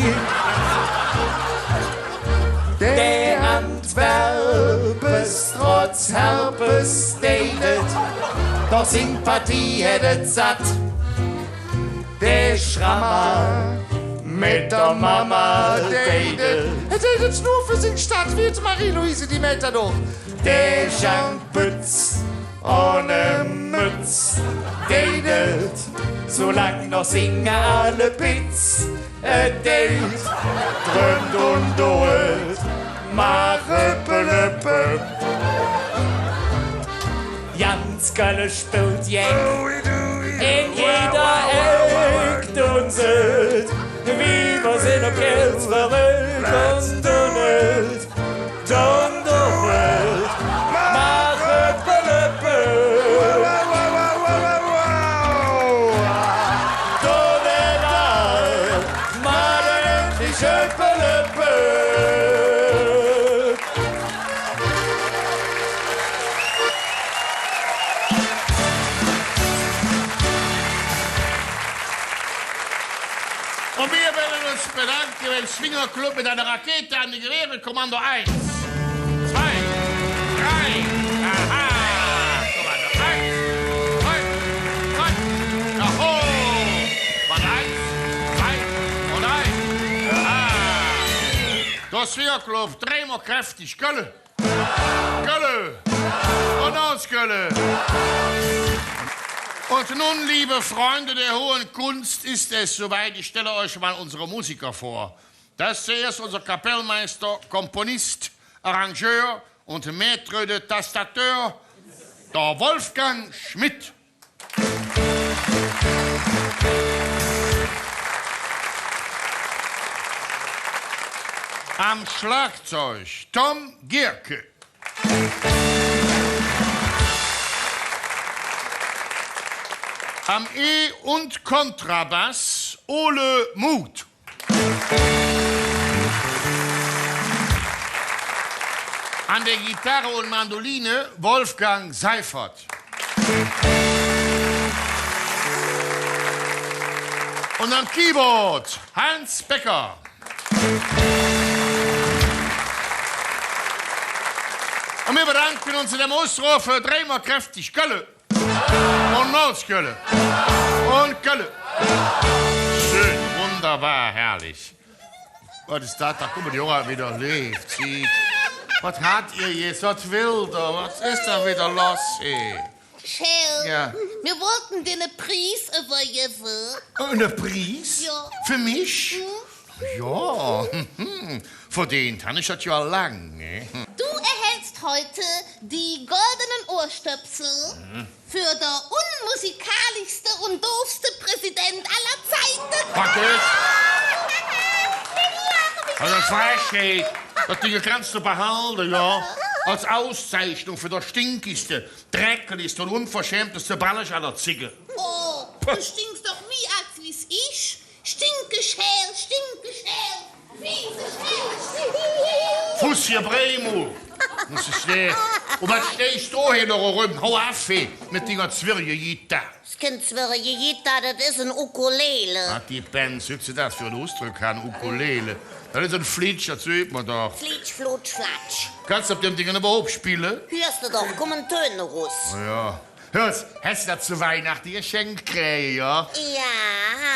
Der Antwerpes trotz Herpes Dä deit et, doch Sympathie hät et satt. Dä Schrammer met der Mama deit et. Hä deit et nor för sing Stadt, wie et Marie-Luise, die mäht dat och. Dä Jean Pütz ohne Mütz deit et, su lang noch singe alle Pizz. Et deit, dröm un dohet, maach Öppe-Löppe. Ganz Kölle spillt jeck en jeder Eck, dunzet, wie mer sin op Geld verrölt un dunnelt. Donnerwelt, maach Öppe-Löppe. Donnerwelt, maach endlich Öppe-Löppe. Un mer wolle uns bedanke beim Swingerclub met ener Rakete an de Gewehre. Kommando eins, zwei, drei. Aha. Kommando eins, zwei, drei. Jaho. Kommando eins, zwei un drei. Aha. Der Swingerclub, dreimol kräftig Kölle. Kölle! Un uns Kölle! Und nun, liebe Freunde der hohen Kunst, ist es soweit. Ich stelle euch mal unsere Musiker vor. Das ist zuerst unser Kapellmeister, Komponist, Arrangeur und Maître de Tastateur, der Wolfgang Schmidt. Am Schlagzeug Tom Gierke. Am E- und Kontrabass Ole Muth. An der Gitarre und Mandoline Wolfgang Seifert. Und am Keyboard Hans Becker. Und wir bedanken uns in dem Ausruf für dreimal kräftig Kölle. Un uns Kölle. Un Kölle. Schön, wunderbar, herrlich. Wat es dat? Do kumme die Junge widder, leev Zigg. Wat hat ehr jetz? Wat will der? Wat es do widder loss, he? Schäl, jo, mir wollte dir ene Pries üvvergevve. Ene Pries? Jo. För mich? Hm? Jo, verdeent han ich dat jo lang, ne? Du erhältst heute die goldenen Ohrstöpsel für der unmusikalischste und doofste Präsident aller Zeiten. Wat es? Ich lache mich aus. Also, Frechheit, dat Ding kanns do behalde, jo? Als Auszeichnung för der stinkigste, dreckeligste und unverschämteste Ballersch aller Zigge. Oh, du stinkst doch mih als wie ich. Stinkeschäl, Stinkeschäl, fiese Schäl, Stinkeschäl. Fussige Breimel. Muss ich stehn. Un wat stehs do he noch eröm? Hau av he, met dinger zwirrige Gitarr. Dat es kein zwirrige Gitarr, dat es en Ukulele. Wat die Pänz, hück se dat för ene Usdrock aan, Ukulele. Dat es en Flitsch, dat süht mer doch. Flitsch, Flutsch, Flatsch. Kanns do op däm Ding üvverhaup spille? Hürs de doch, kumme Tön erus. Jo. Hürs, häs do dat zo Weihnachte geschenk kräge, jo? Jo,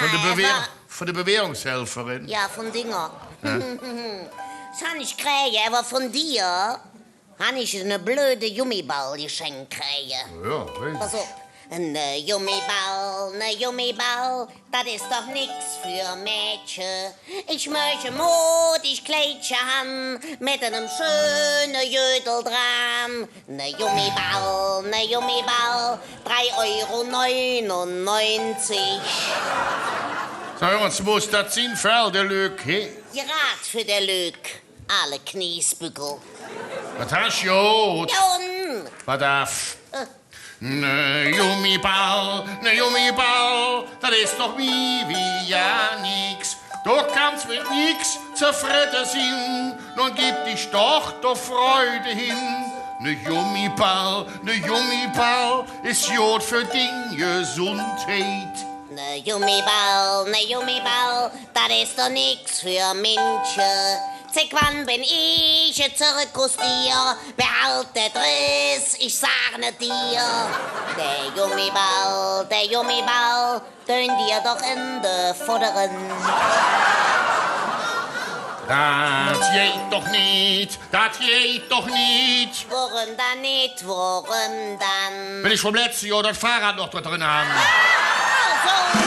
vun der Bewehr-, vun der Bewährungshelferin? Jo, vun dinger. Jo. Dat han ich kräge, ävver vun dir han ich ene blöde Gummiball geschenk kräge. Jo, weiß ich. Pass op. Ene Gummiball, ene Gummiball, dat es doch nix för Mädche. Ich mööch e modig Kleidche han, met enem schöne Jödel dran. Ene Gummiball, ene Gummiball, drei Euro neunundneunzig. Sag ens, muss dat sin för all de Lück, he? Grad för de Lück, aale Kniesbüggel. Wat häs do? Jo, un? Wat av. Äh. Ene Gummiball, ene Gummiball, dat es doch mih wie gar nix. Do kanns met nix zofredde sin, nu gib dich doch der Freude hin. Ene Gummiball, ene Gummiball, es god för ding Gesundheit. Ene Gummiball, ene Gummiball, dat es doch nix för Minsche. Zick wann ben ich e Zirkustier? Wer halt der Dress? Ich sage et dir. Der Gummiball, der Gummiball, dön dir doch en de Foddere. Dat geiht doch nit, dat geiht doch nit. Woröm dann nit, woröm dann? Weil ich vum letzte Johr dat Fahrrad noch do dren han. Ach so.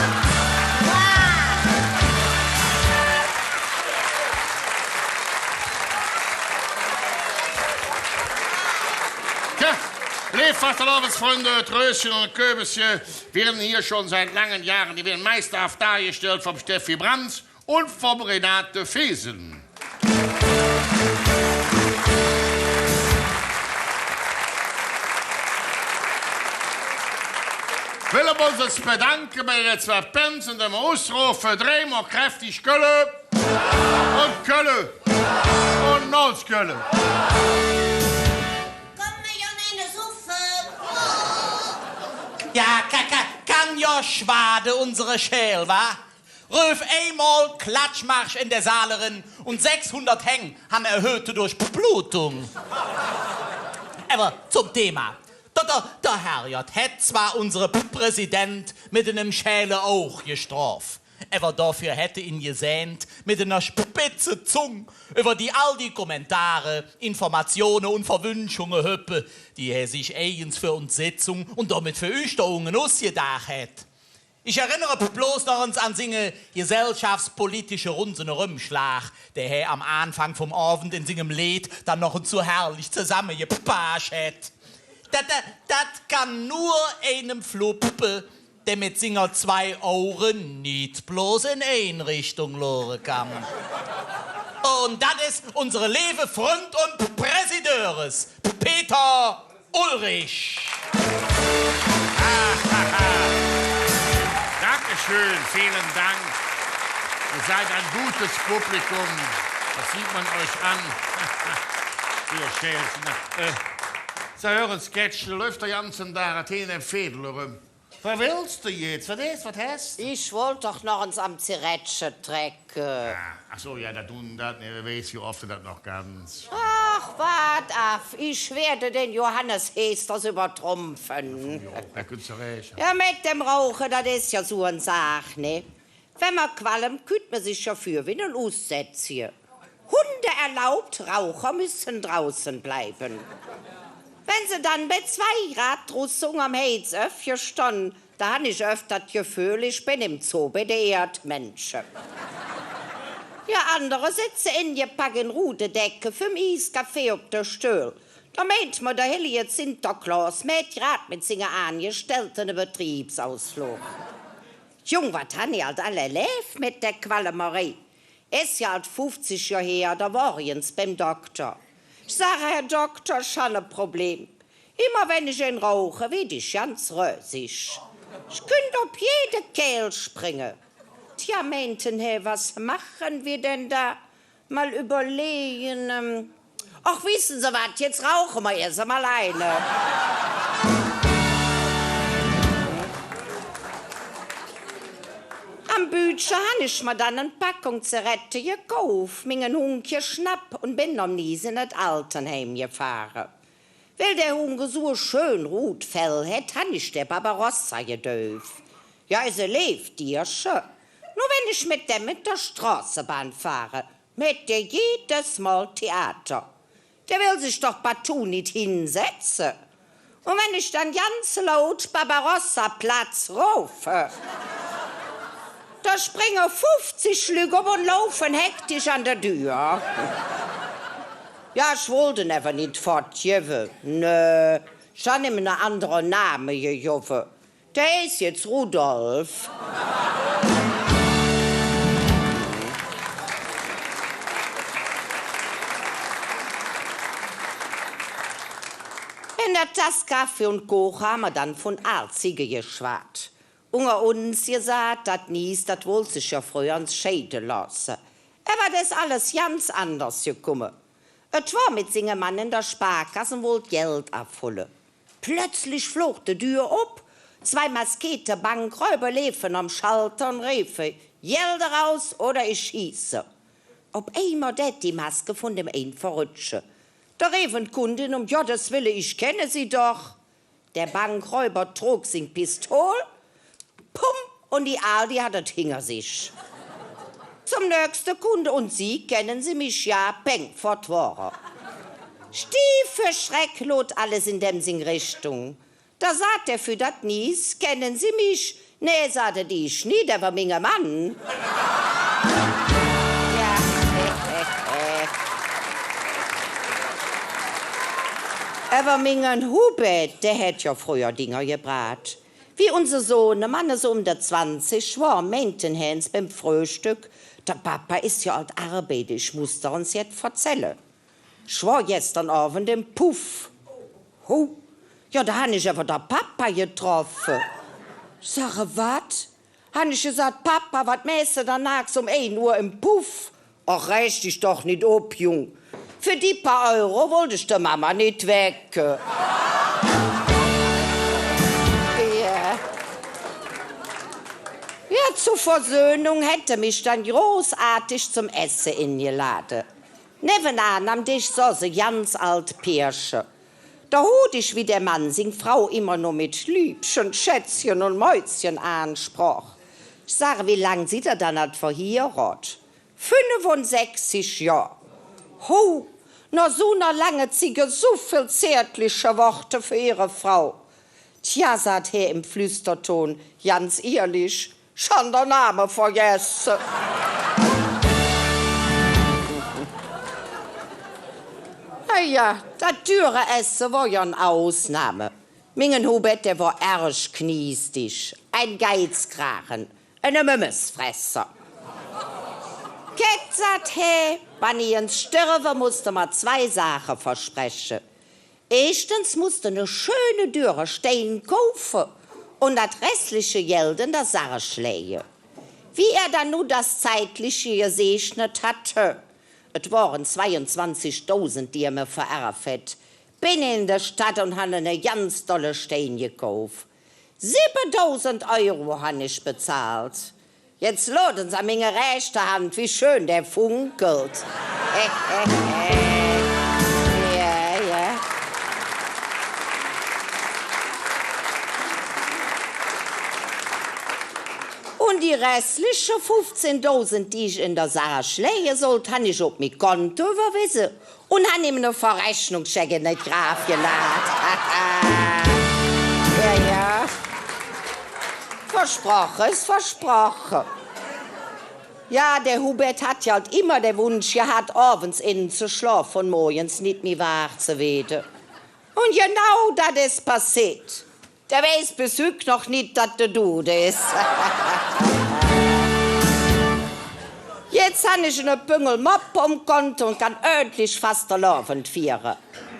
Tja, leev Fastelovendsfründe, Rösche un Köbesche, mir han hee ald schon zick lange Johre, die weede meisterhaff dargestallt vum Steffi Brands un vum Renate Fesen. Welle mer uns bedanke bei de zwei Pänz, indem mer usrofe, dreimol kräftig Kölle un Kölle un noch ens Kölle. Kumme mer jo nit suffe. Jo, ka-, ka-, kann jo schwade, unsere Schäl, wa? Röf eimol Klatschmarsch en der Saal eren un sechshundert Häng han Erhöhte durch Blutung. Ävver zom Thema. Der, der, der Herrgodd hät zwor unsere Präsident met enem schäle Aug gestrof, ävver doför hät hä in gesähnt, met ener spetze Zung üvver die, all die Kommentare, Informatione un Verwünschunge höppe, die hä sich eijens för uns Sitzung un domet för üch do unge usgedaach hät. Ich erennere bloß noch ens an singe gesellschaftspolitische Runsenerömschlag, dä hä am Aanfang vum Ovend en singem Leed dann noch ens su herrlich zesammegepasch hät. Dat, dat, dat kann nor einem fluppe, dä met singer zwei Auge nit bloß en ein Richtung luure kann. Un dat es unsere leeve Fründ un Präsidöres, Peter Ulrich. Dankeschön, vielen Dank. Ihr seid ein gutes Publikum. Das sieht man euch an. Ihr Schäl. Na, äh, Sie hören, Sketch, läuf der ganze Dag hee en Veedel eröm. Wat wells do jetz? Wat es? Wat häs? Ich wollt doch noch ens am Zigarettche trecke. Ah, ach su, jo, dat dun, dat, ne, weiß, wie off dat noch ganz. Ach, waad av, ich weede der Johannes Heesters üvvertrumpfe. Jo, hä kütt zorääch. Jo, met dem Rauche, dat es jo su en Saach, ne? Wann mer qualmt, kütt mer sich jo vür wie ene Ussätzige. Hunde erlaubt, Raucher müssen draußen bleiben. Wann se dann bei zwei Grad drusse unger em Heiz opgestonn, do han ich off dat Geföhl, ich ben em Zoo bei de Erdmännche. Jo, andere setze engepack en rude Decke vürm Iescafé op de Stöhl. Do meint mer, der hellige Zinter Klos mäht grad met singe Aangestellte ene Betriebsausflog. Jung, wat han ich ald all erläv met der Qualmerei. Es jo ald fuffzig Johr her, do wor ich ens beim Dokter. Ich sage: „Herr Dokter, ich han e Problem. Immer wann ich ein rauche, weed ich ganz rösig. Ich künnt op jede Kääl springe.“ „Tja“, meint hä, „was machen wir denn da? Mal überlegen, ähm, ach, wissen Sie was, jetzt rauchen wir erst einmal eine.“ Am Bütche han ich mer dann en Packung Zigarette gekauf, minge Hungk geschnapp un ben nohm Nies en et Altenheim gefahre. Weil der Hungk esu e schön rud Fell hät, han ich dä Barbarossa gedäuf. Jo, es e leev Dierche. Nor wann ich met däm en der Stroßebahn fahre, mäht dä jedes Mol Theater. Dä well sich doch partout nit hinsetze. Un wann ich dann ganz laut „Barbarossa, Platz!“ rofe, do springe fuffzig Lück op un laufe hektisch an de Dür. Jo, ich wollt en ävver nit fottgevve. Nö, ich han im ene andere Name gegovve. Dä heiß jetz Rudolf. En der Tass Kaffee un Koche han mer dann vun Aalzigge geschwaad. Unger uns gesaht, dat Nies, dat wollt sich jo fröher ens scheide looße. Ävver et es alles ganz anders gekumme. Et wor met singem Mann en der Sparkass un wollt Geld avholle. Plötzlich flog de Dür op, zwei maskeete Bankräuber leefe am Schalter un reefe: „Geld eraus oder ich schieße!“ Op eimol dät die Mask vun däm ein verrutsche. Do reef en Kundin: „Öm Goddes Welle, ich kenne Sie doch.“ Der Bankräuber trok sing Pistol, pum, un die Aal, die hatt et hinger sich. Zom nöchste Kunde: „Und Sie, kennen Sie mich?“ „Ja“, peng, fott wor hä. Stief för Schreck loot alles en däm sing Richtung. Do saht hä för dat Nies: „Kennen Sie mich?“ „Nä“, saht et, „ich nit, ävver minge Mann.“ Jo. Ävver minge Hubert, dä hät jo fröher Dinger gebraht. Wie unse Sohnemann esu öm de zwanzig wor, meint hä ens beim Fröhstöck: „Der Papa es jo ald arbeide, ich muss der ens jet verzälle. Ich wor gester Ovend em Puff.“ „Ho, jo, do han ich ävver der Papa getroffe.“ Sag hä: „Wat?“ Han ich gesaht: „Papa, wat mähs de do naaks öm ein Uhr em Puff?“ „Ach, räg dich doch nit op, Jung. För die paar Euro wollt ich de Mama nit wecke.“ Jo. Jo, zor Versöhnung hät hä mich dann großartig zom Esse engelade. Nevvenaan am Desch soß e ganz ald Pärche. Do hürt ich, wie der Mann sing Frau immer nor met Liebchen, Schätzchen un Mäuschen aansproch. Ich sag: „Wie lang sid ehr dann ald verhierodt?“ „Fünfundsechzig Johr.“ „Ho, noh su ner lange Zigg esu vill zärtliche Woode för Ehre Frau.“ „Tja“, saht hä em Flüsterton, „ganz ihrlich, ich han der Name vergesse.“ Na jo, dat düre Esse wor jo en Ausnahme. Minge Hubert, dä wor ärg kniestig, en Geizkragen, ene Mömmesfresser. „Kätt“, saht hä, „wann ich ens sterve, muss de mer zwei Saache verspreche. Eeschtens muss de ene schöne, düre Stein kaufe un dat restliche Geld en der Sarg läge.“ Wie hä dann nu dat Zeitliche gesägnet hatt, et wore zweiunzwanzigdausend, die hä mer vererv hät, ben en de Stadt un han ene ganz dolle Stein gekauf. Sibbedausend Euro han ich bezahlt. Jetz luurt ens an minger rächter Hand, wie schön dä funkelt. Jo, jo. Un die restliche fuffzehndausend, die ich en der Sarg läge sollt, han ich op mi Konto üvverwese. Un han im ene Verrechnungscheck en et Grav gelaht. Jo, jo. Versproche es versproche. Jo, der Hubert hatt jo ald immer der Wunsch gehatt, ovends enzeschlofe un morgens nit mih waach ze wääde. Un genau dat es passeet. Dä weiß bes hügg noch nit, dat dä dud es. Jetz han ich ene Büngel Moppe om Konto un kann ööntlich Fastelovend fiere.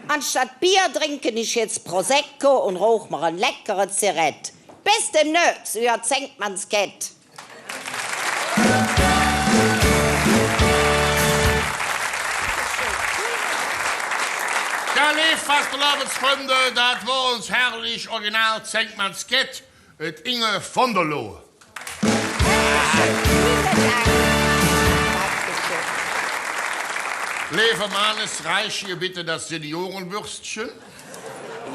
Anstatt Bier drinke ich jetz Prosecco un rouch mer en leckere Zerett. Bes demnächs, üür Zenkmanns Kätt. Jo, leev Fastelovendsfründe, dat wor uns herrlich Original Zenkmanns Kätt, et Inge von der Lohe. Leeve Manes, reich hee bitte dat Seniorenbürstche.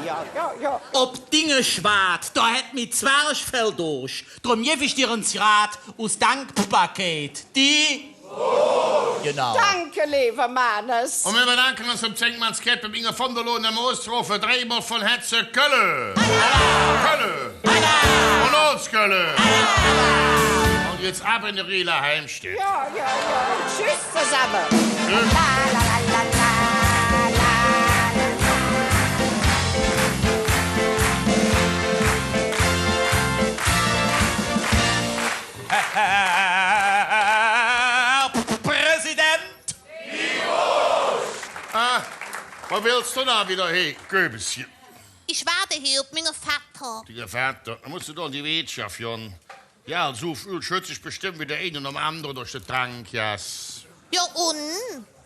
Jo, jo, jo. Op Dinge schwaad, do hät mi Zwerchfell Doosch. Dröm gevv ich dir ens grad us Dankbarkeit die. Genau. Danke, leeve Manes. Un mir bedanke uns beim Zenkmanns Kätt, beim Inge von der Lohe, dem Oostrofe, dreimol vun Hätze Kölle. Kölle. Un uns Kölle. Un jetz av en de Rieler Heimstäd. Jo, jo, jo. Tschüss zesamme. Tschüss. Herr Präsident! Ah, wo wells do dann widder hin, Köbesche? Ich waade hee op minge Vatter. Dinge Vatter? Do muss de doch en die Weetschaff gonn. Jo, su feel schötz ich bestemmp widder eine nohm andere durch de Trankgass. Jo, un?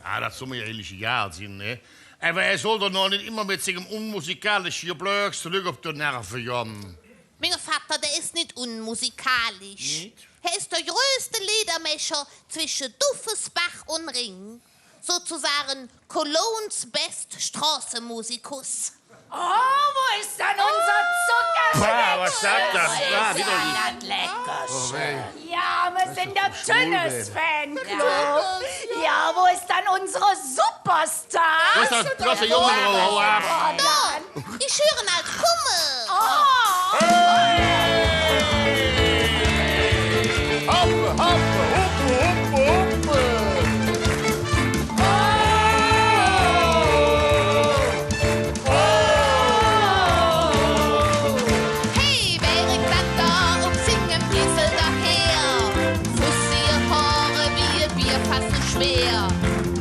Ah, dat soll mer jo eigentlich egal sin, ne? Ävver hä soll doch noch nit immer met singem unmusikalische Geblööks de Lück op de Nerve gonn. Minge Vatter, dä es nit unmusikalisch. Nit? Hä es der größte Leedermächer zwesche Duffesbach un Rhing. Sozesage Colognes best Stroßemusikus. Oh, wo es dann unser Zuckerstückchen? Bah, wat es dat? Jo, widder dat Leckerche. Oh, weh. Jo, mer sin der Tünnes-Fanclub. Jo, wo es dann unsere Superstars? Wo es dann, wo es dann der Junge? Hau, hau av. Oh, do, ich hüre ald kumme. Oh. Hey! Hopp, hopp, hupp, hupp, hupp. Oh. Oh. Hey, wä kritt dat do op singem Piesel doher? Fussige Hoor wie e Bierfass schwer.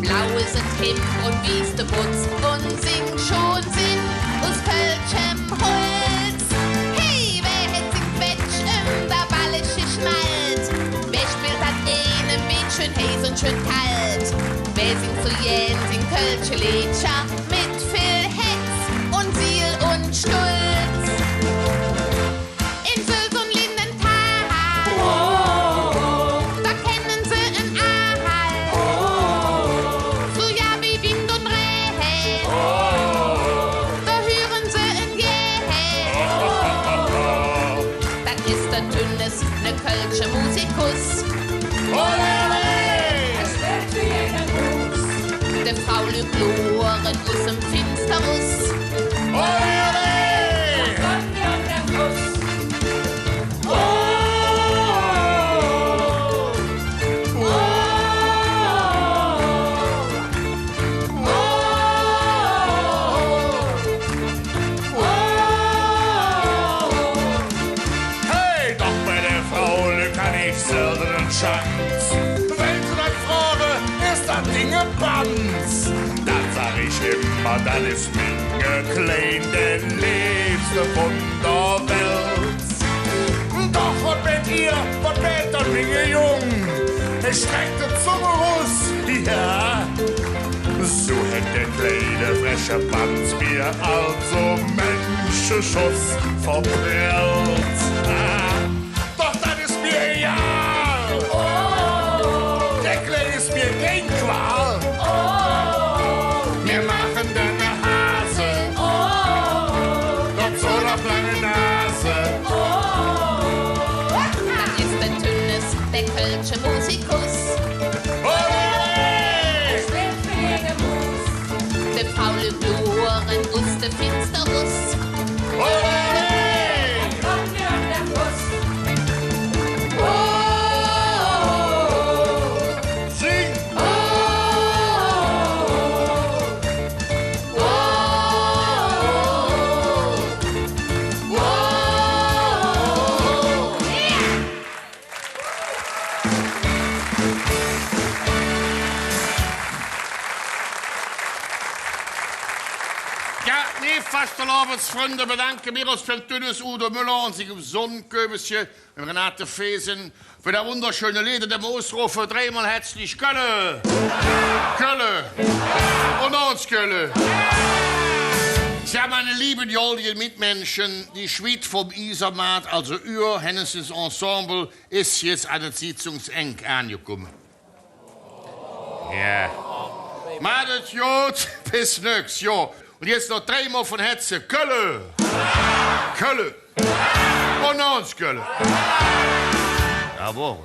Blau es et Hemd un wieß de Botz un singt schon Sinn us kölschem Holz. Hey, wä hät sing Quetsch öm der Balleg geschnallt? Wä spillt dat eene Meedche heiß un schön kald? Wä singt su gään sing kölsche Leedcher met vill Hetz un Siel un Stolz? En Sölz un Lindenthal, do kenne se en Aal. Su gar wie Wind un Räh, do hüre se en Jäh. Dat es der Tünnes, ne kölsche Musikus. Ole, ole! De Fraulück luure us dem Finster erus. Ole, ole! Hey, doch bei der Fraulück han ich selde en Schanz. Wenn se dat froge, es dat Ding e Banz. Dann sag ich immer, dat es minge Klein, de leevste vun der Welt. Doch wat mäht ehr, wat mäht dann minge Jung? Hä streck de Zung erus, jo. Su hät dä kleine freche Banz mir alsu mänche Schuss verprellt. Ah, doch dat es mir egal. Dä Klein es mir kein Qual. Mir maache dä ne Hase. Dazu noch lange Nase. Dat es dä Tünnes, dä kölsche Musikus. Ole! De Fraulück luure us dem Finster erus. Ole! Sing! Jo, leev Fastelovendsfründe, bedanke mer us beim Tünnes Udo Müller un singem Sonn Köbesche, dem Renate Fesen, för dat wunderschöne Leed, dem Usrof dreimol hätzlich Kölle! Kölle! Un noch ens Kölle! Tja, ming leev goldige Mitminsche, die Schwitt vum Iesermaat, alsu Ehr Hännesches Ensemble, es jetz an et Sitzungsengk aangekumme. Jo. Maht et god, bes nüks, jo. Un jetz noch dreimol vun Hätze Kölle! Kölle! Un noch ens Kölle! Jawor.